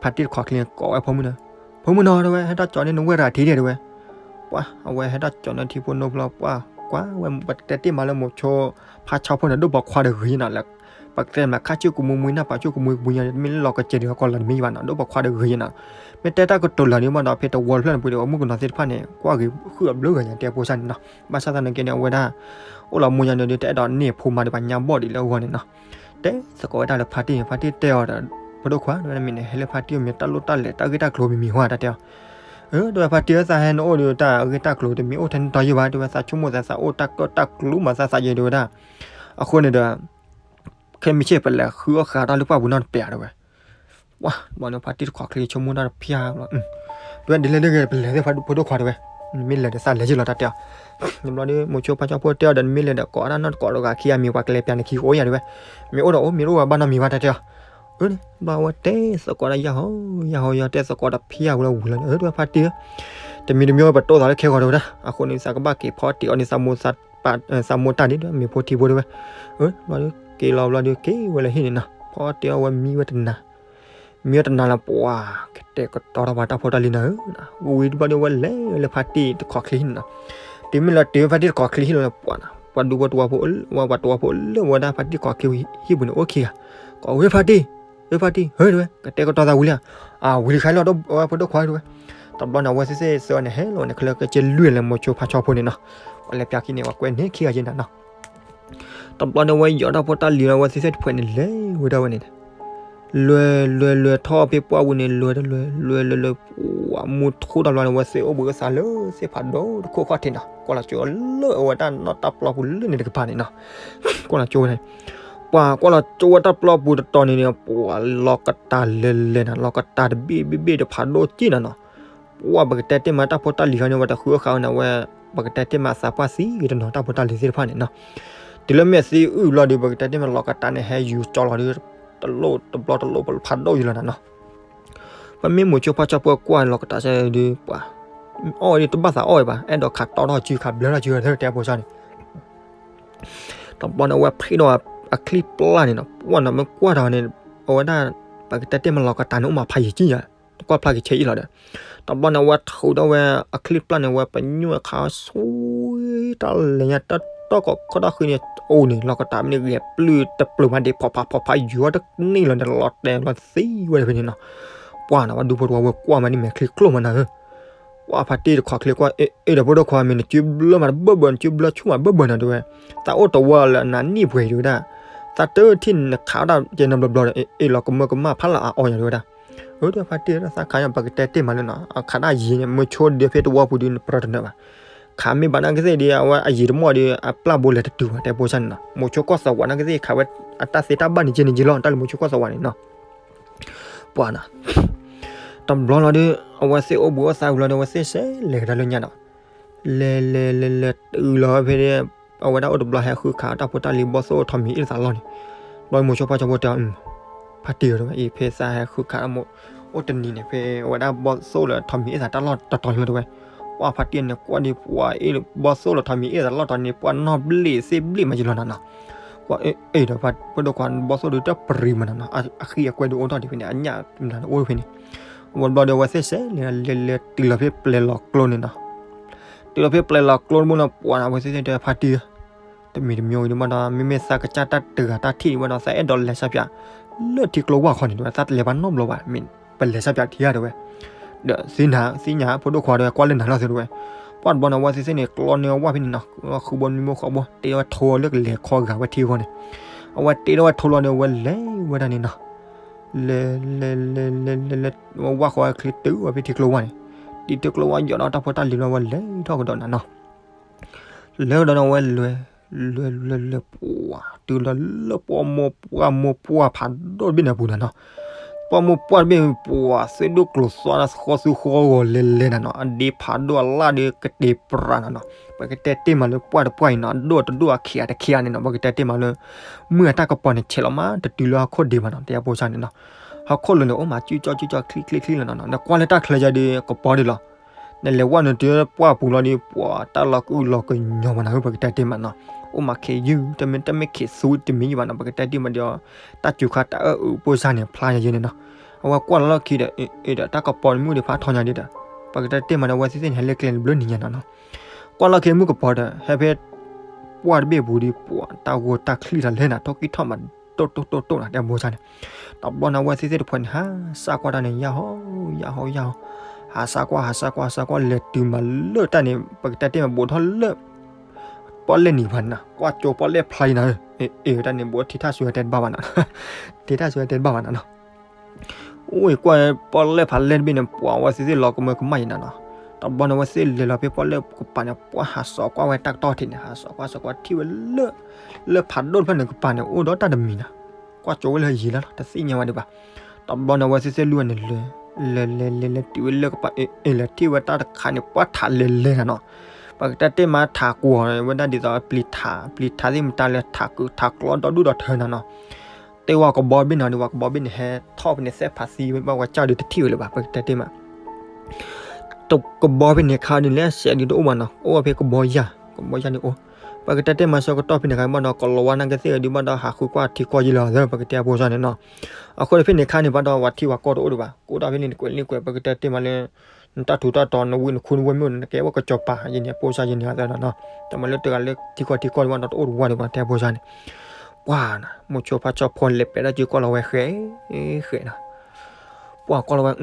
ဖါတံၢ်တခိးချံကိးဝဲဖိမုၣ်န့ၣ် ဖိမုၣ်နီၤတဲဝဲ ဟဲတၢ်ကၠီန့ၣ်နဝဲၢ်တဂၤထံၣ်ဒဲးတဲဝဲ ပှၤ အဝဲဟဲတၢ်ကၠီန့ၣ်ထံဖိနိဖိလီၤ ပှၤ ကွၢ်ဝဲပတဲတ့ၢ်မးလၢမိၢ်ဆိဖါဆီဖိန့ၣ် ဒိၣ်ပိာ်ခွါဒီးဂ့ၤနီၤလၢ ပကတဲမးခါဆူၣ်ကမှံမှံနၢ်ပၤဆူၣ်ကမှံကမှံညါ မ့ၢ်လၢလီၤကစဲးဒုးဟီၣ်ကီးလီၤတမ့ၢ်ဘၣ်နီၤ ဒိၣ်ပိာ်ခွါဒီးဂ့ၤနီၤ မ့ၢ်တဲတၢ်ကတိၤလၢာ်န့ၣ်မးဒီး ဖဲတဝီတဖျၢၣ်န့ၣ်ပူၤဒီး အမုၣ်ကနီၤသ့ၣ်တဖၣ်န့ၣ် ကွၢ်ဂ့ၤဃုအဘျုးဂၤညါတဲဖိစၢ်န့ၣ်နီၤ ဘၣ်ဆၣ်သနာ်က့န့ၣ် အဝဲဒၣ် အိၣ်လီၤမိၢ်ညါန့ၣ်ဒီး တအဲၣ်ဒိးန့ၢ်ဖိမါဒီးပှၤညါဘီၣ်ဒံးလၢအဂီၢ်န့ၣ်နီၤ တဲသကိးဝဲဒၣ်လၢဖါတံၢ်န့ၣ် ဖါတံၢ်တဲအီၤဒီး ဖိဒိၣ်ခွါ တဝဲဒၣ်မ့ၢ်န့ၣ် ဟဲလၢဖါတံၢ်အမ့ၢ်တၢ်လိၣ်တၢ်လဲၤတၢ်ဂ့ၢ်တၢ်ကျိၤမံၤမံၤဟါ တၢ်တဲအီၤ အၢ တဝဲဖါတံၢ်ဧၢ သးဟဲနအိၣ်ဒီးတၢ်ဂ့ၢ်တၢ်ကျိၤတမ့ၢ်အိၣ်ထဲနတီယိာ်ဘၣ် တဝဲသးဆိကမိၣ်သးသးအိၣ်တၢ်ကၢၣ်တၢ်ကျူၤမးသးသးယဲၢ်တဝဲဒၣ် အဃိန့ၣ်ဒီး ခဲမုၢ်ဆ့ၣ်ပလဲၤဃုအီၣ်ဃာ်တၢ်လၢပှၢ်ပူၤနီတပျးတဲဝဲ ပှၤ ဘျီန့ၣ်ဖါတံၢ်တခိးချံဆိကမိၣ်တၢ်တဖၣ်ဘျီ တဝဲဒ်လဲၣ်ဒ်ဂ့ၤ ပလဲၤသ့ၣ်ဖါဖိဒိၣ်ခွါတဲဝဲ မ့ၢ်လဲၤဒီးသးလဲၤယဲၢ်လီၤတၢ်တဲအီၤ ဘျီဒီး မိၢ်ဆိဖါဆီဖိတဲအီၤဒီး နမ့ၢ်လဲၤဒီးကိးတၢ်နီၢ်တကိးတဂၤခံဂၤမ့ၢ်ပှၤကလဲၤပျးနခံကအိၣ်ယၤတဲဝဲ မ့ၢ်အိၣ်ဒီးအိၣ် မ့ၢ်တအိၣ်ဘၣ်ဘၣ်နီတမံၤဘၣ်တၢ်တဲအီၤ အၢန့ၣ် ဘျီအဝဲတဲသကိးတၢ်ယၢ်ဟီ ယၢ်ဟီ ယၢ်တဲသကိးတၢ်ဖၣ်ဝဲလၢဝံၤလီၤန့ၣ် အၢ တဝဲဖါတံၢ်ဧၢ တမံၤတမံၤဝဲပတိၢ်သးလၢခဲဂီၤတဲဝဲဒၣ် အဃိန့ၣ် သးကဘၣ်က့ၤဖီတံၢ်အီၤန့ၣ် သးမိၢ်သးပၢ် သးမိၢ်တၢ်ဒ်ဒီး မ့ၢ်ဖိထံဖိတဲဝဲ အၢ ဘျီဒီး က့ၤလီၤဘျီဒီးက့ၤဝဲလၢဟံၣ်န့ၣ်နီၤ ဖီတံၢ်အီၤဝဲမံဝဲတနၤ မံဝဲတနၤလၢပှၤ ကတဲာ်ကတီၤထီၣ်ပှၤတၢ်ဖိတၢ်လံၤနၤဧၢ ဝံၤတဘျီဒီးဝဲလဲၤဝဲလၢဖါတံၢ်တခိးချံဟံၣ်န့ၣ်နီၤ တုၤမ့ၢ်လၢတုၤဖါတံၢ်တခိးချံဟံၣ်လီၤလၢပှၤနီၤ ပှၤဒူဖိတဝီဖိ ပှၤတဝီဖိလၢဝဲဒၣ်ဖါတံၢ်တခိးချံဟံၣ်ပူၤန့ၣ် အိၣ်ခံဂၤ ကိးဝဲဖါတံၢ် ဝဲဖါတံၢ် ဟဲတဲဝဲ ကတဲာ်ကတီၤသးဝံၤလံဧါ ဝံၤလံခါလီၤဒီးဝဲဖိဒိၣ်ခွါတဲဝဲ တဘျီန့ၣ် အဝဲသ့ၣ်သ့ၣ်သၢန့ၣ် ဟဲလီၤန့ၣ် ခဲလၢာ်ကဲလၢာ်လၢမိၤဆိဖါဆီဖိန့ၣ်နီၤ ပှၤလဲၤပျးခံန့ၣ် ပှၤကွဲန့ၢ်ခံဂၤယဲၢ်နၤနီၤ တဘျီန့ၣ် ဝဲယီၤတၢ်ဖိတၢ်လံၤလီၤ ဝဲသ့ၣ်သ့ၣ်တဖုန့ၣ် လဲၤဝဲဒၣ်ဝဲန့ၣ် လဲၤလဲၤလဲၤထီၣ်ဖဲပှၢ်ဝံၤန့ၣ် လဲၤတလဲၤ လဲၤလဲၤလဲၤ ပှၤမုၢ်ထူၣ်တဘျီန့ၣ် ဝဲသ့ၣ်အိၣ်ဘှံးအိၣ်သါလၢသ့ၣ်ဖးဒိၣ်တခိၣ်ခီၣ်ထံးနီၤ ကွၢ်လီၤကၠိလၢအဝဲဒၣ်နီၢ်တၢ်ပျီပူၤလၢန့ၣ်တကပၤန့ၣ်နီၤ ကွၢ်လီၤကၠိဝဲန့ၣ် ပှၤကွၢ်လီၤကၠိဝဲတၢ်ပျီပူၤတတီၤန့ၣ်န့ၣ် ပှၤလီၤကတၢ်လဲၤလဲၤနၤ လီၤကတၢ်တဘ့ၣ်ဘ့ၣ်ဘ့ၣ်တဖးဒိၣ်က့ၢ်နၤနီၤ ပှၤပကတဲတ့ၢ်မးတၢ်ဖိတၢ်လံၤခါန့ၣ် ဝဲတဃုအဃာ်ဝဲန့ၣ်ဝဲ ပကတဲတ့ၢ်မးသးပှၢ်သံဂ့ၤတနီၤ တၢ်ဖိတၢ်လံၤသ့ၣ်တဖၣ်န့ၣ်နီၤ တုၤလၢမ့ၢ်သံအုၣ်ဘျီဒီး ပကတဲတ့ၢ်မးလီၤကတၢ်န့ၣ် ဟဲယူၤကၠီလီၤဒီး တလိၣ်တဘျီတလိၣ်ဖးဒိၣ်ယူၤလီၤနၤနီၤ ပမ့ၢ်မိၤဆိဖါဆီဖိကွၢ်လီၤကတၢ်စဲဒီး ပှၤ အီၣ်ဝဲဒီးတဘၣ်သးအီၣ်ဝဲဘၣ် အဲၣ်ဒိးခးတီထီၣ်စုခးဘျၢထီၣ်စုတဲအဖိစၢ်န့ၣ် တဘျီန့ၣ် အဝဲဖံးဒီးအချံပျၢ်န့ၣ်နီၤ ပှၢ်နီၤ မ့ၢ်ကွၢ်ထီၣ်န့ၣ် အဝဲဒၣ် ပကတဲတ့ၢ်မးလီၤကတၢ်န့ၣ် အိၣ်မးဖးယံာ်ကံယၤ ကွၢ်ဖျါက့ၤဆဲးအံၤလီၤဒီး တဘျီန့ၣ် အဝဲထုးဒီးဝဲအချံပျၢ်န့ၣ် ဝဲပညိၣ်အခါဆူ တၢ်လဲၤညါတၢ်တီၢ်ကိးခီၣ်တၢ်ဃံန့ၣ် အိၣ်န့ၣ် လီၢ်ကတၢ်မ့ၢ်န့ၣ် ဂဲၤပျုၢ်တပျုာ်မးဒံး ဖီၣ်ဖးဖီၣ်ဖး ယူၤတန့ၢ်လီၤန့ၣ် လီၤတဲာ်လီၤသံဝဲဖဲန့ၣ်နီၤ. ပှၢ်နီၤ ပှၤဒူဖိတဝီဝဲကွၢ်မးဒ်မဲာ်ချံကျိၣ်မးနၤဧၢ, ပှၢ်ဖါတံၢ်တခီချ့ကွၢ် အ့ၣ် ဒီးဖိဒိၣ်ခွါ မ့ၢ်နစုဘျၢမးတဘၢၣ်ဘၢၣ် နစုဘျၢဆူၣ်မးဘၢၣ်ဘၢၣ်နီၤ တဲဝဲ, သးအိၣ်တဝီလၢအနၤနံၣ်ပှဲၤအံၤ တဲဝဲဒၣ်, သးတထံၣ်နခးဒၣ်ကဲနီတဘျီဘျီဒီး အ့ၣ် လီၤကမၢကမၣ်ဖးလၢအအီယၤ တဲဝဲဒၣ်. အၢ ဒီးဖါတံၢ် သးခးညါ ပကတဲတ့ၢ်မးလၢနီၤ အခးဒၣ်ယံၤန့ၣ် မုဆိဒီးဖဲတဝီပူၤဒီး နပြၢတနၢၤဘၣ်. ခးမ့ၢ်ဘၣ်နာ်ကသ့ၣ်ဒီး အဝဲအယံၤတမီၢ်ဒီး အပျၢ်ဘိလဲၤတတုၤဘၣ် တဲဖိစၢ်န့ၣ်နီၤ. မိၤဆိကီၢ်သးဝးနာ်ကသ့ၣ် ခးဝဲအတၢ်သ့တၢ်ဘၣ်န့ၣ်က့န့ၣ်က့လီၤ တၢ်လၢမိၤဆိကီၢ်သးဝးန့ၣ်နီၤ. ပှၢ်နီၤ တဘျီလီၤဒီး အဝဲသ့ၣ်အိၣ်ဘှံးအိၣ်သါဝံၤလီၤဒီး အဝဲသ့ၣ်စဲးလဲၤကဒါလၢညါဒီး လဲၤလဲၤလဲၤလဲၤတုၤလီၤဝဲဖဲ အဝဲဒၣ်အိၣ်တဘျီဟဲဃုခးတၢ်ဖိတၢ်လံၤဘီၣ်သိၣ်ထီးမံၤအ့ၣ်သးလီၢ်န့ၣ်, ဘျီမိၤဆိဖါဆၣ်ဖိတဲအီၤ ဖါတံၢ်ဧၢ တဲဝဲ အံၤဖဲသးဟဲဃုခး အိၣ်တနံၤန့ၣ် ဖဲအဝဲဒၣ်ဘီၣ်သိၣ်လၢထီးမံၤအ့ၣ်သးတၢ်လီၢ်တတီၤလီၤ တဲဝဲ. ပှၢ်ဖါတံၢ်န့ၣ် ကွၢ်ဒံးပှၤအ့ၣ်ဘီၣ်သိၣ်လၢထီးမံၤအ့ၣ်သးလီၢ်တီၤန့ၣ် ပှၢ်နီၢ်ဘျ့ၣ်သ့ၣ်ဘျ့ၣ်မးယလီၤနၤနီၤ. ပှၢ်အ့ၣ်ဒီး ဖိဒိၣ်ခွါဘီၣ်သိၣ်ဒုးတပရံးမးနၤနီၤ အဃံအကွဲဒုးအိၣ်ထီၣ်ဒံးဖဲန့ၣ် အညၣ်မနုၤဒုးအိၣ်ဖဲန့ၣ်. အဝဲဘျီဒီး အဝဲသ့ၣ်စဲးလဲၤလၢတုၤလီၤဖဲပျဲၤလီၤကျိန့ၣ်နီၤ. တုၤလီၤဖဲပျဲၤလီၤကျိတဘိနီၤ ပှၢ်နီၤ အဝဲသ့ၣ်တဲဖါတံၢ်ဧၢ တမံၤတမံၤအံၤဒုးဘၣ်ဒီး မ့မ့ၢ်သးကစၢ်တၢ်တဂၤတၢ်ထံၣ်ဒံးဘၣ်ဒီး သးအဲၣ်ဒိးလဲၤစၢ်ပၠး လၢထံကျိဝၢ်ခီန့ၣ် တဲဝဲ သးတလဲၤဘၣ်နီတဘျီဘၣ် မ့ၢ်ပလဲၤစၢ်ပၠးထံဧါ တဲဝဲ. ဒီးသ့ၣ်ညါ သ့ၣ်ညါ ဖိဒိၣ်ခွါဒီး ကွၢ်လၢနၤလီၤသ့ တဲဝဲ. ပှၢ်တဘျီန့ၣ် အဝဲသ့ၣ်သ့ၣ်န့ၣ် ကျီန့ၢ်ဝၣ်ဖဲန့ၣ်နီၤ ဃုဘိနွံဘိဃိးဘိ တဲဝဲထိလၢကလဲၤခီဂာ်ဝဲထံအဂီၢ်န့ၣ်. အဝဲတ့ထီၣ်ဝဲထိလီၤဒီး အဝဲလဲၤဝဲဒၣ်န့ၣ်နီၤ. လဲၤလဲၤလဲၤလဲၤလဲၤလဲၤ ဝၣ်ဃီဝဲချ့တုၤဝဲဖဲထံကျိဝၢ်န့ၣ်, တုၤထံကျိဝၢ်ယီၤဒီးတၢ်ဖိတၢ်လံၤဘျီ အဝဲလဲၤထီၣ်ကဒီးနၤနီၤ. လဲၤကဒီးန့ၣ် အဝဲလဲၤ လဲၤလဲၤလဲၤ ပှၢ် တုၤလီၤလၢပှၢ်မိၢ်ပှၢ်မိၢ်ပှၢ်ဖးဒိၣ်တဘ့ၣ်န့ၣ်အပူၤနၤနီၤ. ပှၢ်မိၢ်ပှၢ်တဘ့ၣ် ပှၢ် သုဒိၣ်ကျိၤသွါ ဃီသူဃီဂီၤလဲၤလဲၤနၤနီၤ အဒ့ဖးဒိၣ်အလၣ်ဒီးကတ့ၤပြးနၤနီၤ. ပကတဲတ့ၢ်မးလၢပှၢ်တပှၢ်အံၤနီၤ အဒိၣ်အတဒိၣ်အခံးအတခံးန့ၣ်နီၤ ပကတဲတ့ၢ်မးလၢ မုၢ်အတၢ်ကပီၤန့ၣ် ဆဲးလီၤမးတတုၤလၢဟီၣ်ခိၣ်ဒံးဘၣ်နီၤ တဲဖိစၢ်န့ၣ်နီၤ. ဟီၣ်ခိၣ်လိၤန့ၣ် အိၣ်မး ကၠူကၠီကၠူကၠီချံချ့ချ့လီၤနီၤ နကွၢ်လၢတၢ်ချၢယၤဒီးကပီၤဒံးလီၤ. နလဲၤဝဲနုာ်တုၤပှၢ်ပူၤလီၤဒီး ပှၢ် တၢ်လီၤကအုၣ်လီၤကညီၤမးနၤဧၢ ပကတဲတ့ၢ်မးနီၤ. အိၣ်မးခ့ယုၢ် တမ့ၢ် တမ့ၢ်ခ့သူတမံၤယံၤဘၣ်နီၤ ပကတဲတ့ၢ်မးဒီး တၢ်စူၤခါတၢ်အၢၣ်အုးဖိစၢ်န့ၣ် ဖျါယၤယဲန့ၣ်နီၤ. အဝဲကွၢ်လီၤလီၢ်ခံဒီး အ့ၣ်ဒီး တၢ်ကပီၤန့ၣ်မုၢ်ဒံးဖးထီညါဒံးဒီး ပကတဲတ့ၢ်မးဒီး အဝဲသ့ၣ်သ့ၣ်န့ၣ် ဟဲလၢကျဲန့ၣ်ဘျုးနံၤညါနီၤနီၤ. ကွၢ်လီၢ်ခံမုၢ်ကပီၤဒီး ဟဲဖဲ ပှၢ်တဘ့ၣ်ပူၤဒီး ပှၢ် တၢ်ဂိၢ်တၢ်ချံတၢ်လဲၤနၤ ထိၣ်ကံၢ်ထီၣ်မး တိၢ်တိၢ်တိၢ်တိၢ်နၤ တဲဖိစၢ်န့ၣ်. တဘျီန့ၣ် အဝဲသ့ၣ်သ့ၣ်တဖၣ်န့ၣ် ဟးစၢ်ကွၢ်တၢ်န့ၣ် ယၢ်ဟီ ယၢ်ဟီ ယၢ်ဟီ ဟးစၢ်ကွၢ် ဟးစၢ်ကွၢ် ဟးစၢ်ကွၢ် လဲၤတုၤမးလၢတၢ်န့ၣ် ပကတဲတ့ၢ်မး ဘူးထီၣ်လၢ ပီၣ်လဲၣ်နံၤဖးန့ၣ်နီၤ ကွၢ်ကၠိပီၣ်လဲၣ်ဖျါယံၤနၤဧၢ. အ့ၣ် တၢ်န့ၣ် ဘူးထံထၣ်စွဲတဲတဘၣ်ဘၣ်နီၤ ထံထၣ်စွဲတဲတဘၣ်ဘၣ်နၤနီၤ. အိၣ်ကွၢ်ပီၣ်လဲၣ်ဖးလဲၣ်တဘ့ၣ်န့ၣ် ပှၢ် အဝဲသ့ၣ်သ့ၣ်လီၤကမၢကမၣ်ယံၤနၤနီၤ. တဘျီန့ၣ် အဝဲသ့ၣ်လဲၤလီၤဖဲပီၣ်လဲၣ်ကပၤန့ၣ် ပှၢ် ဟးစိာ်ကွၢ်ဝဲတၢ်ကတီၢ်ထံးန့ၣ် ဟးစိာ်ကွၢ်စိာ်ကွၢ်ထံၣ်ဝဲလၢ လၢဖးဒိၣ်တဖျၢၣ်န့ၣ်ကပၤန့ၣ် အိၣ်ဒီးတၢ်တမံၤနၤ ကွၢ်ကၠိဝဲလၢယံၤလီၤလီၤ တသ့ၣ်ညါဝဲဒံးဘၣ်. တဘျီန့ၣ် အဝဲသ့ၣ်သ့ၣ်လွံၢ်ဝဲန့ၣ်လဲၤ လဲၤလဲၤလဲၤလဲၤတုၤဝဲလၢကပၤ အ့ၣ် လဲၤထံၣ်ဝဲတၢ်တခါန့ၣ် ပှၢ် ထးလဲၤလဲၤနၤနီၤ. ပကတဲတ့ၢ်မး ထးကွီၤဝဲဒၣ်ဒ်သိးပျံၤထး ပျံၤထးသ့ၣ်မတၤလဲၣ် ထးကုာ်ထးကျီဒီဒူၣ်ဒီထၢနၤနီၤ. တဲဝဲကဘီဘ့ၣ်နီၤဒီး ပှၢ်ကဘီဘ့ၣ်န့ၣ်ဟဲထီၣ်ဖဲန့ၣ် သဲဖးသံဝဲဘၣ် ပှၢ် ကၢ်ဒုးတထံၣ်ဝဲလၢၤဘၣ် ပကတဲတ့ၢ်မး တကဘီဖဲန့ၣ်ခါဒုး လဲၤစဲးဒုးတအိၣ်ဘၣ်နီၤ အိၣ်ဝဲဖဲကဘီယၢ် ကဘီယၢ်န့ၣ်အိၣ်. ပကတဲတ့ၢ်မးဆၢကတီၢ်ဖဲန့ၣ်ခါဘၣ်ဒီး ကလီၤဝါနာ်ကသ့ၣ်ဒုးဘၣ်ဒီး ဟးဃုကွၢ်ထံကီၢ်ယံၤလီၤသၢ ပကတဲဖိစၢ်န့ၣ်နီၤ. အဃိဒီးဖဲန့ၣ်ခါန့ၣ်ဘၣ်ဒီး ပှၤထံပှၤကီၢ်တအိၣ်ဒံးဘၣ် ကအိၣ်ဒီးဖဲန့ၣ်တကွဲးလံကွဲး ပကတဲတ့ၢ်မးလၢ နတၢ်ထူးတၢ်တီၤ နဝံနခူနဝဲမ့ၢ်အိၣ်န့ၣ် နကဲဝဲကစီၤပၤယံၤန့ၣ် ဖိစၢ်ယံၤန့ၣ်သၢနီၤနီၤ. တမၤလၢတဂၤလၢထံကီၢ်ထံကီၢ်ဒံးဘၣ်ဒီး တအိၣ်တဝါဒံးဘၣ် တဲဖိစၢ်န့ၣ်. ပှၢ်နီၤ မိၤဆိဖါဆီဖိလဲၤပဲာ်တၢ်စုကီၢ်လီၤဝဲဃဲ ဃဲနီၤ. ပှၢ်ကီၢ်လီၤဝဲ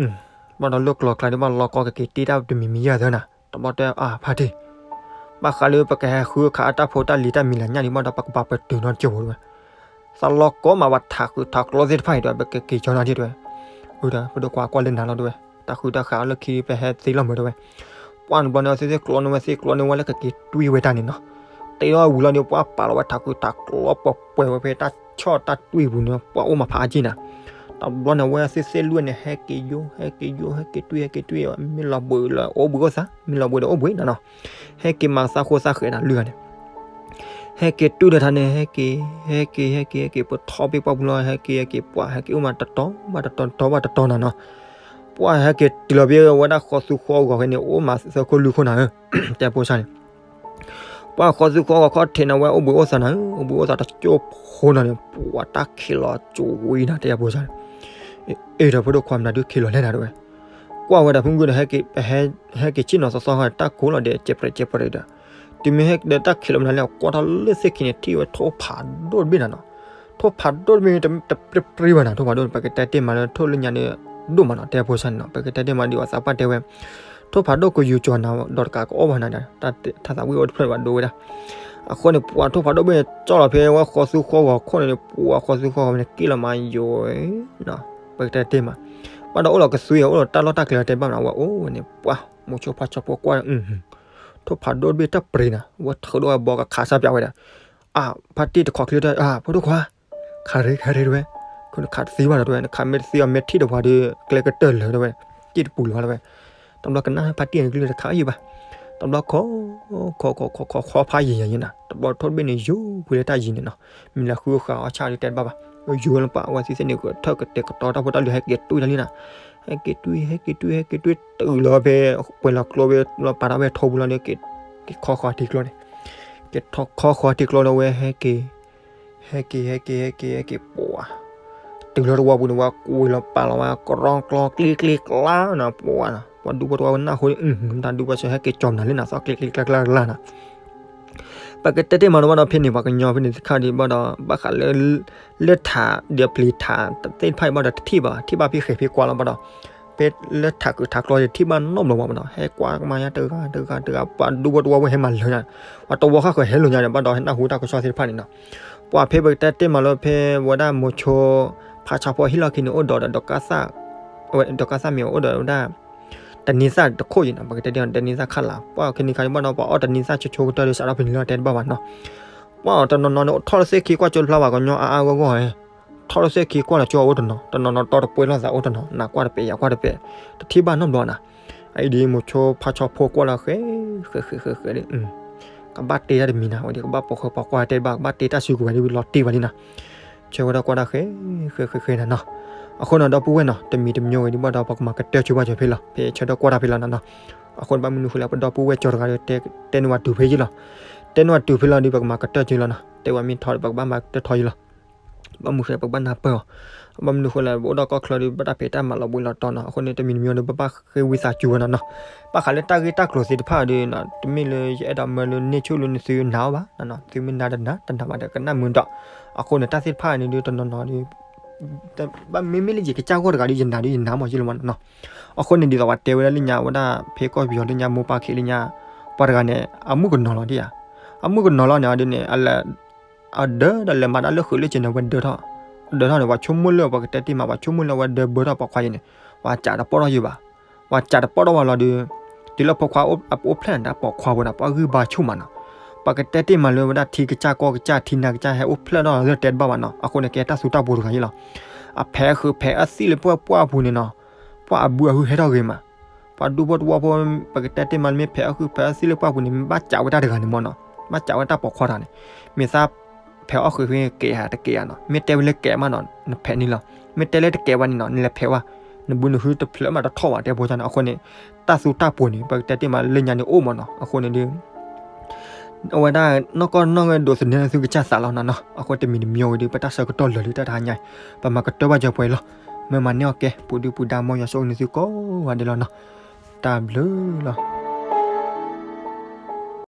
ဘၣ်ဒီးလၢကျီၤကျါဒံးဘၣ် လီၤကီကက့ၤတ့တၢ်တမံၤမံၤယဲၢ်သၢနီၤ. တဘျီတဲအါဖါတံၢ် ဘၣ်ဃးလၢပကဟဲဃုခးအတၢ်ဖိတၢ်လံၤတၢ်မံၤလၢညၣ်ဒံးဘၣ်ဒီး ပကဘၣ်ပတုာ်နီတကၠိဖိတဲဝဲ. သးလီၤကီမး ပှၤထးကုာ်ထးကျီသ့ၣ်တဖၣ်အံၤတဲဝဲ ပကက့ၤကၠီနီၤဒံးတဲဝဲ. အၢ ဒီးဖိဒိၣ်ခွါကွၢ်လၢနၤလီၤတဲဝဲ တၢ်ဃုတၢ်ဃးလၢခံပဟဲသ့လီၤမုာ်တဲဝဲ. ပှၢ်တဘျီန့ၣ် အဝဲသ့ၣ်သ့ၣ်ကျီန့ၢ်ဝဲသ့ၣ်ကျီန့ၢ်ဝဲလၢကက့ၤတွံၢ်ဝဲတၢ်န့ၣ်နီၤ. တ့ထီၣ်ဝံၤလီၤဒီး ပှၢ်ပာ်လီၤဝဲထးကုာ်ထးကျီပှဲၤပှဲၤဝဲဖဲတၢ်ဆီၣ်တၢ်တွံၢ်ပူၤန့ၣ် ပှၢ်အိၣ်မးဖးအါက့ၢ်နၤ. တဘျီန့ၣ် အဝဲသ့ၣ်သ့ၣ်လွံၢ်န့ၣ် ဟဲက့ၤယိ ဟဲက့ၤယိ ဟဲက့ၤတွံၢ် ဟဲက့ၤတွံၢ် မ့ၢ်လီၤဘှံးလၢအိၣ်ဘှံးအိၣ်သး မ့ၢ်လီၤဘှံးဒီးအိၣ်ဘှံးနၤနီၤ. ဟဲက့ၤမၤသးဃိသးဃဲးနၤလွံၢ်ဂၤန့ၣ် ဟဲက့ၤတုၤဒီးထါန့ၣ် ဟဲက့ၤ ဟဲက့ၤ ဟဲက့ၤ ဟဲက့ၤ ပထီၣ်ဖဲပှၢ်ပူၤလီၤ ဟဲက့ၤ ဟဲက့ၤ ပှၢ် ဟဲက့ၤအိၣ်မးတတီၤဘၣ်တတီၤ တတီၤဘၣ်တတီၤနၤနီၤ. ပှၢ်ဟဲက့ၤတုၤလီၤဖဲဝဲဒၣ်ဃီသူဃီဂီၤဖဲန့ၣ် အိၣ်မးသၢခိၣ်လွံၢ်ခိၣ်နၤဧၢ တဲဖိစၢ်န့ၣ်. ပှၢ်ဃီသူဃီဂီၤခီထံးနၤဝဲအိၣ်ဘှံးအိၣ်သးနၤဧၢ အိၣ်ဘှံးအိၣ်သးတကၠိဖိနၤန့ၣ် ပှၢ်တၢ်ခံးလီၤကၠိဝံၤနၤ တဲဖိစၢ်န့ၣ်. အ့ၣ် ဒီးဖိဒိၣ်ခွါမနုၤဒုးခံးလီၤလဲၣ်နၤတဲဝဲ. ကွၢ်ဝဲဒၣ်ဖုဂုၢ်ဒီး ဟဲက့ၤဆ့ၣ်နီၤသီသီဃီ တၢ်ကိးလီၤဒီး ကဲးပြဲးကဲးပြဲးဒီး တုၤမ့ၢ်ဟဲဒီးတၢ်ခံးလီၤမနုၤလဲၣ် ကွၢ်ထီၣ်လၢသ့ၣ်ခံန့ၣ် ထံၣ်ဝဲထိၣ်ဖးဒိၣ်တဘ့ၣ်နၤနီၤ. ထိၣ်ဖးဒိၣ်တဘ့ၣ် တပြံပြံဘၣ်နၤ ထိၣ်ဖးဒိၣ်န့ၣ် ပကတဲတ့ၢ်မးလၢထိၣ်လၢညါန့ၣ် ဒိၣ်မးနီၤ တဲဖိဆါန့ၣ်နီၤ ပကတဲတ့ၢ်မးဒ်အသးပှၢ်တဲဝဲ ထိၣ်ဖးဒိၣ်ကယူၤကၠီၤနၤ ဒီးတကးကအီၣ်ဘၣ်နၤဒီး တၢ်သးဝံၣ်အိၣ်တဖျၢၣ်ဘၣ်ဒိဝဲဒၣ်. အဃိန့ၣ် ပှၤထိၣ်ဖးဒိၣ်ဘ့ၣ်န့ၣ် ကၠီၣ်လီၤဖဲဝဲဃီသူဃီဂီၤခိၣ်န့ၣ် ပှၤဃီသူဃီဂီၤန့ၣ် က့ၣ်လီၤမးယိာ်နီၤ ပကတဲတ့ၢ်မး ဘၣ်ဒီးအိၣ်လီၤကသွံ အိၣ်လီၤတၢ်လီၢ်တၢ်ကျဲတဲဘၣ်မး ဝဲအိၣ်ဝဲန့ၣ် ပှၤမိၤဆိဖါဆီဖိကွၢ် ထိၣ်ဖးဒိၣ်တဘ့ၣ်တၢ်ပြံနၤ ဝဲထုးဒီးဝဲဘီကခးစၢ်ပၠးဝဲဒၣ် အၢ ဖါတံၢ်တခိးချ့တၢ် အၢ ဖိဒိၣ်ခွါ ခးရ့ ခးရ့တဝဲ နခးတသံဘၣ်နီၤတဝဲ နခးမ့ၢ်တသံအီၤ မ့ၢ်ထံၣ်ဒီးပှၤဒီး ကျဲကတၢၢ်လၢာ်တဝဲ က့ၣ်တပူၤလၢၤဘၣ်တဝဲ တဘျီကနၣ်ဖါတံၢ်န့ၣ်ကလုၢ်တခးယံာ်ဘၣ် တဘျီခီ ခီ ခီ ခီ ခီဖးယံာ်ယံာ်ယံာ်နၤ တဘျီထိၣ်တဘ့ၣ်န့ၣ် ယိာ်ဝဲလၢတၢ်ယံၤန့ၣ်နီၤ မံၤလၢဃုအဃၢၤအီၣ်ဆၣ်ဒီးတဲတဘၣ်ဘၣ် ယိာ်ဝဲလၢပှၤအဝဲသ့ၣ်န့ၣ် ကထၢၣ်ကတဲာ်ကတီၤတၢ်ဖိတၢ်လံၤ ဟဲက့ၤတွံၢ်တၢ်လံနၤ ဟဲက့ၤတွံၢ် ဟဲက့ၤတွံၢ် ဟဲက့ၤတွံၢ် တုၤလီၤဖဲ ပှဲၤလီၤကျိဝဲ လီၤပာ်ထီၣ်ဝဲထိပူၤလီၤဒီး က့ၤခီဃီၤထံကျိန့ၣ် က့ၤထီၣ်ခီဃီၤထံကျိဒီးဝဲဟဲက့ၤ ဟဲက့ၤ ဟဲက့ၤ ဟဲက့ၤ ဟဲက့ၤ ပှၤ တုၤလီၤတဝီပူၤန့ၣ် ဝဲကွံာ်လီၤပာ်လီၤဝဲ ကရီကျီကျ့ကျ့ကျါနၤ ပှၤ ပှၤဒူဖိတဝီဝဲနၢ်ဟူ တၢ်ဒူဖိဆၢဟဲက့ၤကၠီၤမနုၤလၢနၤသီကျ့ကျ့ကျါကျါကျါနၤ ပကတဲတ့ၢ်မးန့ၣ်ဘၣ်ဒီးဖဲန့ၣ် ပှၤကညီဖဲန့ၣ်တခါဒီးဘၣ်ဒီး ဘၣ်ဃးလၢ လၢထးဒီးပျံၤထးသ့ၣ်တဖၣ်အံၤဘၣ်ဒီးတထံၣ်ဘၣ် ထံၣ်ဘၣ်ဖဲဃဲၤဖဲကွၢ်လီၤဘၣ်ဒီး ဖဲလၢထးခုးထးကျီဒီးထံၣ်ဘၣ်နီတဘျီဘၣ်ဘၣ်ဒီး ဟဲကွၢ်ကမၤညါတဂၤတဂၤတဂၤ ပှၤဒူဖိတဝီဝဲဟဲမၤလၢာ်ညါ ပှၤတဝီဃၣ်ဃၢၤဟဲလၢာ်ညါဒီး ဘၣ်ဒီးဟဲနၢ်ဟူတၢ်ကစီၣ်သ့ၣ်တဖၣ်န့ၣ်နီၤ ပှၤဖဲပကတဲတ့ၢ်မးလၢဖဲဝဲဒၣ်မိၤဆိ ဖါဆါဖိဟံၣ်လီၢ်ခံန့ၣ် အိၣ်ဒီးဒီး ဒီးကါသၣ်မ့ၢ်အိၣ်ဒီးဝဲဒၣ် တနံၤသၣ်တခိၣ်အံၤနီၤ ပကတဲတ့ၢ်တနံၤသၣ်ခးလၢ် ပှၤခဲနံၤခါန့ၣ်ဘၣ်ဒီး ပှၤအီၣ်တနံၤသၣ်ဆိဆိကတၢၢ်ဒီး စးထီၣ်ဖဲန့ၣ်လီၤတဲတဘၣ်ဘၣ်နီၤ ပှၤအီၣ်တနီၤနီၤန့ၣ် ထီၣ်လၢသ့ၣ်ခံကွၢ်ကၠိတဖျါဘၣ်ကညီအါအါဂီၢ်ဂီၢ် ထီၣ်လၢသ့ၣ်ခံကွၢ်လီၤကၠိအိၣ်တနီၤ တနီၤနီၤတီတပှဲၤလိာ်သးအိၣ်တနီၤ နကွၢ်တပဲာ်ယကွၢ်တပဲာ် တထံၣ်ဘၣ်နီတဘျီနၤ အအံၤဒ်မိၤဆိဖါဆီဖိကွၢ်လီၤဃဲ ဃဲ ဃဲ ဃဲ ဃဲ ကဘၣ်တ့တၢ်တမံၤနၤ ဝဲဒ်ကဘၣ်ပိာ်ဃဲပိာ်ကွၢ်တဲတဘၣ် ကဘၣ်တ့တၢ်စုကဝဲၤဒ်ဝံၤလီၤတံၢ်ဘၣ်လံနၤ ဆၢဝဲဒၣ်ကွၢ်တၢ်ဃဲ ဃဲ ဃဲ ဃဲ နၤနီၤ အဃိန့ၣ်ဒီပုၢ်ဝဲၢ်နီၤ တမံၤတမံၤဝဲဒ်ဘၣ်ဒီး ပကမၤကတၢၢ်ဆိဘၣ်ကၠီၤဖဲလီၤ ဖဲဆၢထၢၣ်ကွၢ်တၢ်ဖဲလီၤနၤနီၤ အဃိန့ၣ် ဘၣ်မနုၤဃိလဲၣ် ပဒီပုၢ်ဝဲၢ်ကၠီၤတဂၤဒီး တဲန့ၢ်ဝဲတုၤဖဲယံၤလီၤ တဲန့ၢ်ဝဲတုၤဖဲလီၤဒီး ပကမၤကတၢၢ်ဆိလီၤနီၤ တဲဝဲမ့ၢ်ထီဒီး ပကဘၣ်မၤကတၢၢ်ထီယံၤလီၤ ဘၣ်မနုၤဃိ ပကဘၣ်နၢ်ပၢၢ်အီၤ ဘၣ်မနုၤဃိလဲၣ် ပအိၣ်ဒီးကီၢ်ချၢဒီး ဘၣ်တၢ်ဖံးတၢ်မၤလီၤဘှံးလီၤတီၤနီၤ အဃိန့ၣ် တမံၤတမံၤဒီး ပဘၣ်ဃ့ဝံသးစူၤဝဲနီၤနီၤ ဘၣ်ဃးလၢတၢ်ဂ့ၢ်တၢ်ကျိၤသ့ၣ်တဖၣ်ဒီး တမ့ၢ်လၢယအဲၣ်ဒိးမၢလၢန့ၢ်ဆူၣ်လၢနသုနၤအီၤဘၣ်နီၤ သုမ့ၢ်နၤတနၤ တနၤဘၣ်ဒီးကနၣ်မုာ်ဒီး အဃိန့ၣ် တၢ်သ့ၣ်တဖၣ်န့ၣ်ဒီး တနီၤနီၤဒီး ဘၣ်မ့မ့ၢ်လၢယကစၢ်ဂီၢ်တဂၤဒီး ယနာ်ဒီးယနာ်မးယံလီၤမးနီၤနီၤ အဃိန့ၣ် ဒ်သိးပှၤတဲဝဲဒၣ်လၢညါဝဲဒၣ် ဖဲကီၢ်ပယီၤလၢညါမိၢ်ပၢ်ခံးလၢညါ ပှၤတဂၤန့ၣ် အမုၣ်ကနီၤလီၤဒ်ဧါ အမုၣ်ကနီၤလီၤန့ၣ် အဒ်န့ၣ် အလၢ အဒၢဒီးလဲၤမၤတၢ်လၢဃုာ်လၢက့ၤန့ၣ် ဝဲဒၢထီၣ် အဒၢထီၣ်န့ၣ် ပှၤဆိကမိၣ်လၢ ပကတဲတ့ၢ်မး ပှၤဆိကမိၣ်လၢဝဲဒၢဘၢထီၣ်ပိာ်ခွါအံၤန့ၣ် ပှၤစးတပီၣ်ထီၣ်ယံၤဘၣ် ပှၤစးတပီၣ်ထီၣ်ဝဲလီၤဒီး တုၤလၢဖိခွါအိၣ်ဖျဲၣ်န့ၣ် တၢ်ပိာ်ခွါဝဲဒီး ပှၤဂံၢ်ဘါဆိၣ်မးနီၤ ပကတဲတ့ၢ်မးလၢဝဲဒၣ်ထံကစၢ်ကီၢ်ကစၢ်ထံနါကစၢ်ဟဲအိၣ်ဖျဲၣ်ထီၣ်လၢတဲတဘၣ်ဘၣ်နီၤ အဃိန့ၣ် ကဲတၢ်သူတၢ်ပှိၤတဂၤအံၤလီၤ အဖဲးဃုာ်ဖဲးအသံၣ်လၢပှၢ်ပှၢ်အပူၤန့ၣ်နီၤ ပှၤအဘုအဟုဟဲထီၣ်ဂ့ၤမး ပှၤဒူဖိတဝီဖိ ပကတဲတ့ၢ်မး မ့ၢ်ဖဲးအီၣ်ဃုာ်ဖဲးအသံၣ်လၢပှၢ်ပူၤန့ၣ် မ့ၢ်ဘၣ်စးဝဲတၢ်တဂၤန့ၣ်မးနီၤ ဘၣ်စးဝဲတၢ်ပိာ်ခွါတဂၤန့ၣ် မ့ၢ်သးဖဲးအီၣ်ဃုာ်ဖဲကဲးဧါတကဲးဧါနီၤ မ့ၢ်တဲဝဲလၢကဲးမးနီၤ နဖဲးန့ၣ်လီၤ မ့ၢ်တဲလၢတကဲးဘၣ်န့ၣ်နီၤ နလဲၤဖဲးဝဲ နဘုနဟုတဖျၢၣ်မးတထီၣ်ဘၣ် တဲဖိန့ၣ် အဃိန့ၣ် တၢ်သူတၢ်ပှိၤန့ၣ် ပကတဲတ့ၢ်မးလၢညါန့ၣ်အိၣ်မးနီၤ အဃိန့ၣ်ဒီး အဝဲဒၣ်နီၢ်ကီၢ်နီၢ်ဂဲၤဒိးသန့ၤသုကစၢ်သးလီၤနီၤနီၤ အဃိတမံၤတမံၤဝဲဒီး ပတၢ်ဆၢကတီၢ်လၢာ်လံတၢ်တဟါညါအံၤ ပမၤကတၢၢ်ဘၣ်စၢၤပှဲၤလီၤ မ့ၢ်မၤန့ၢ်အီၣ်ကဲ ပူၤဒုပူၤဒါမ်ယွၤဆိၣ်ဂ့ၤနသုကိးဂၤဒဲးလီၤနီၤ တၢ်ဘျုးလီၤ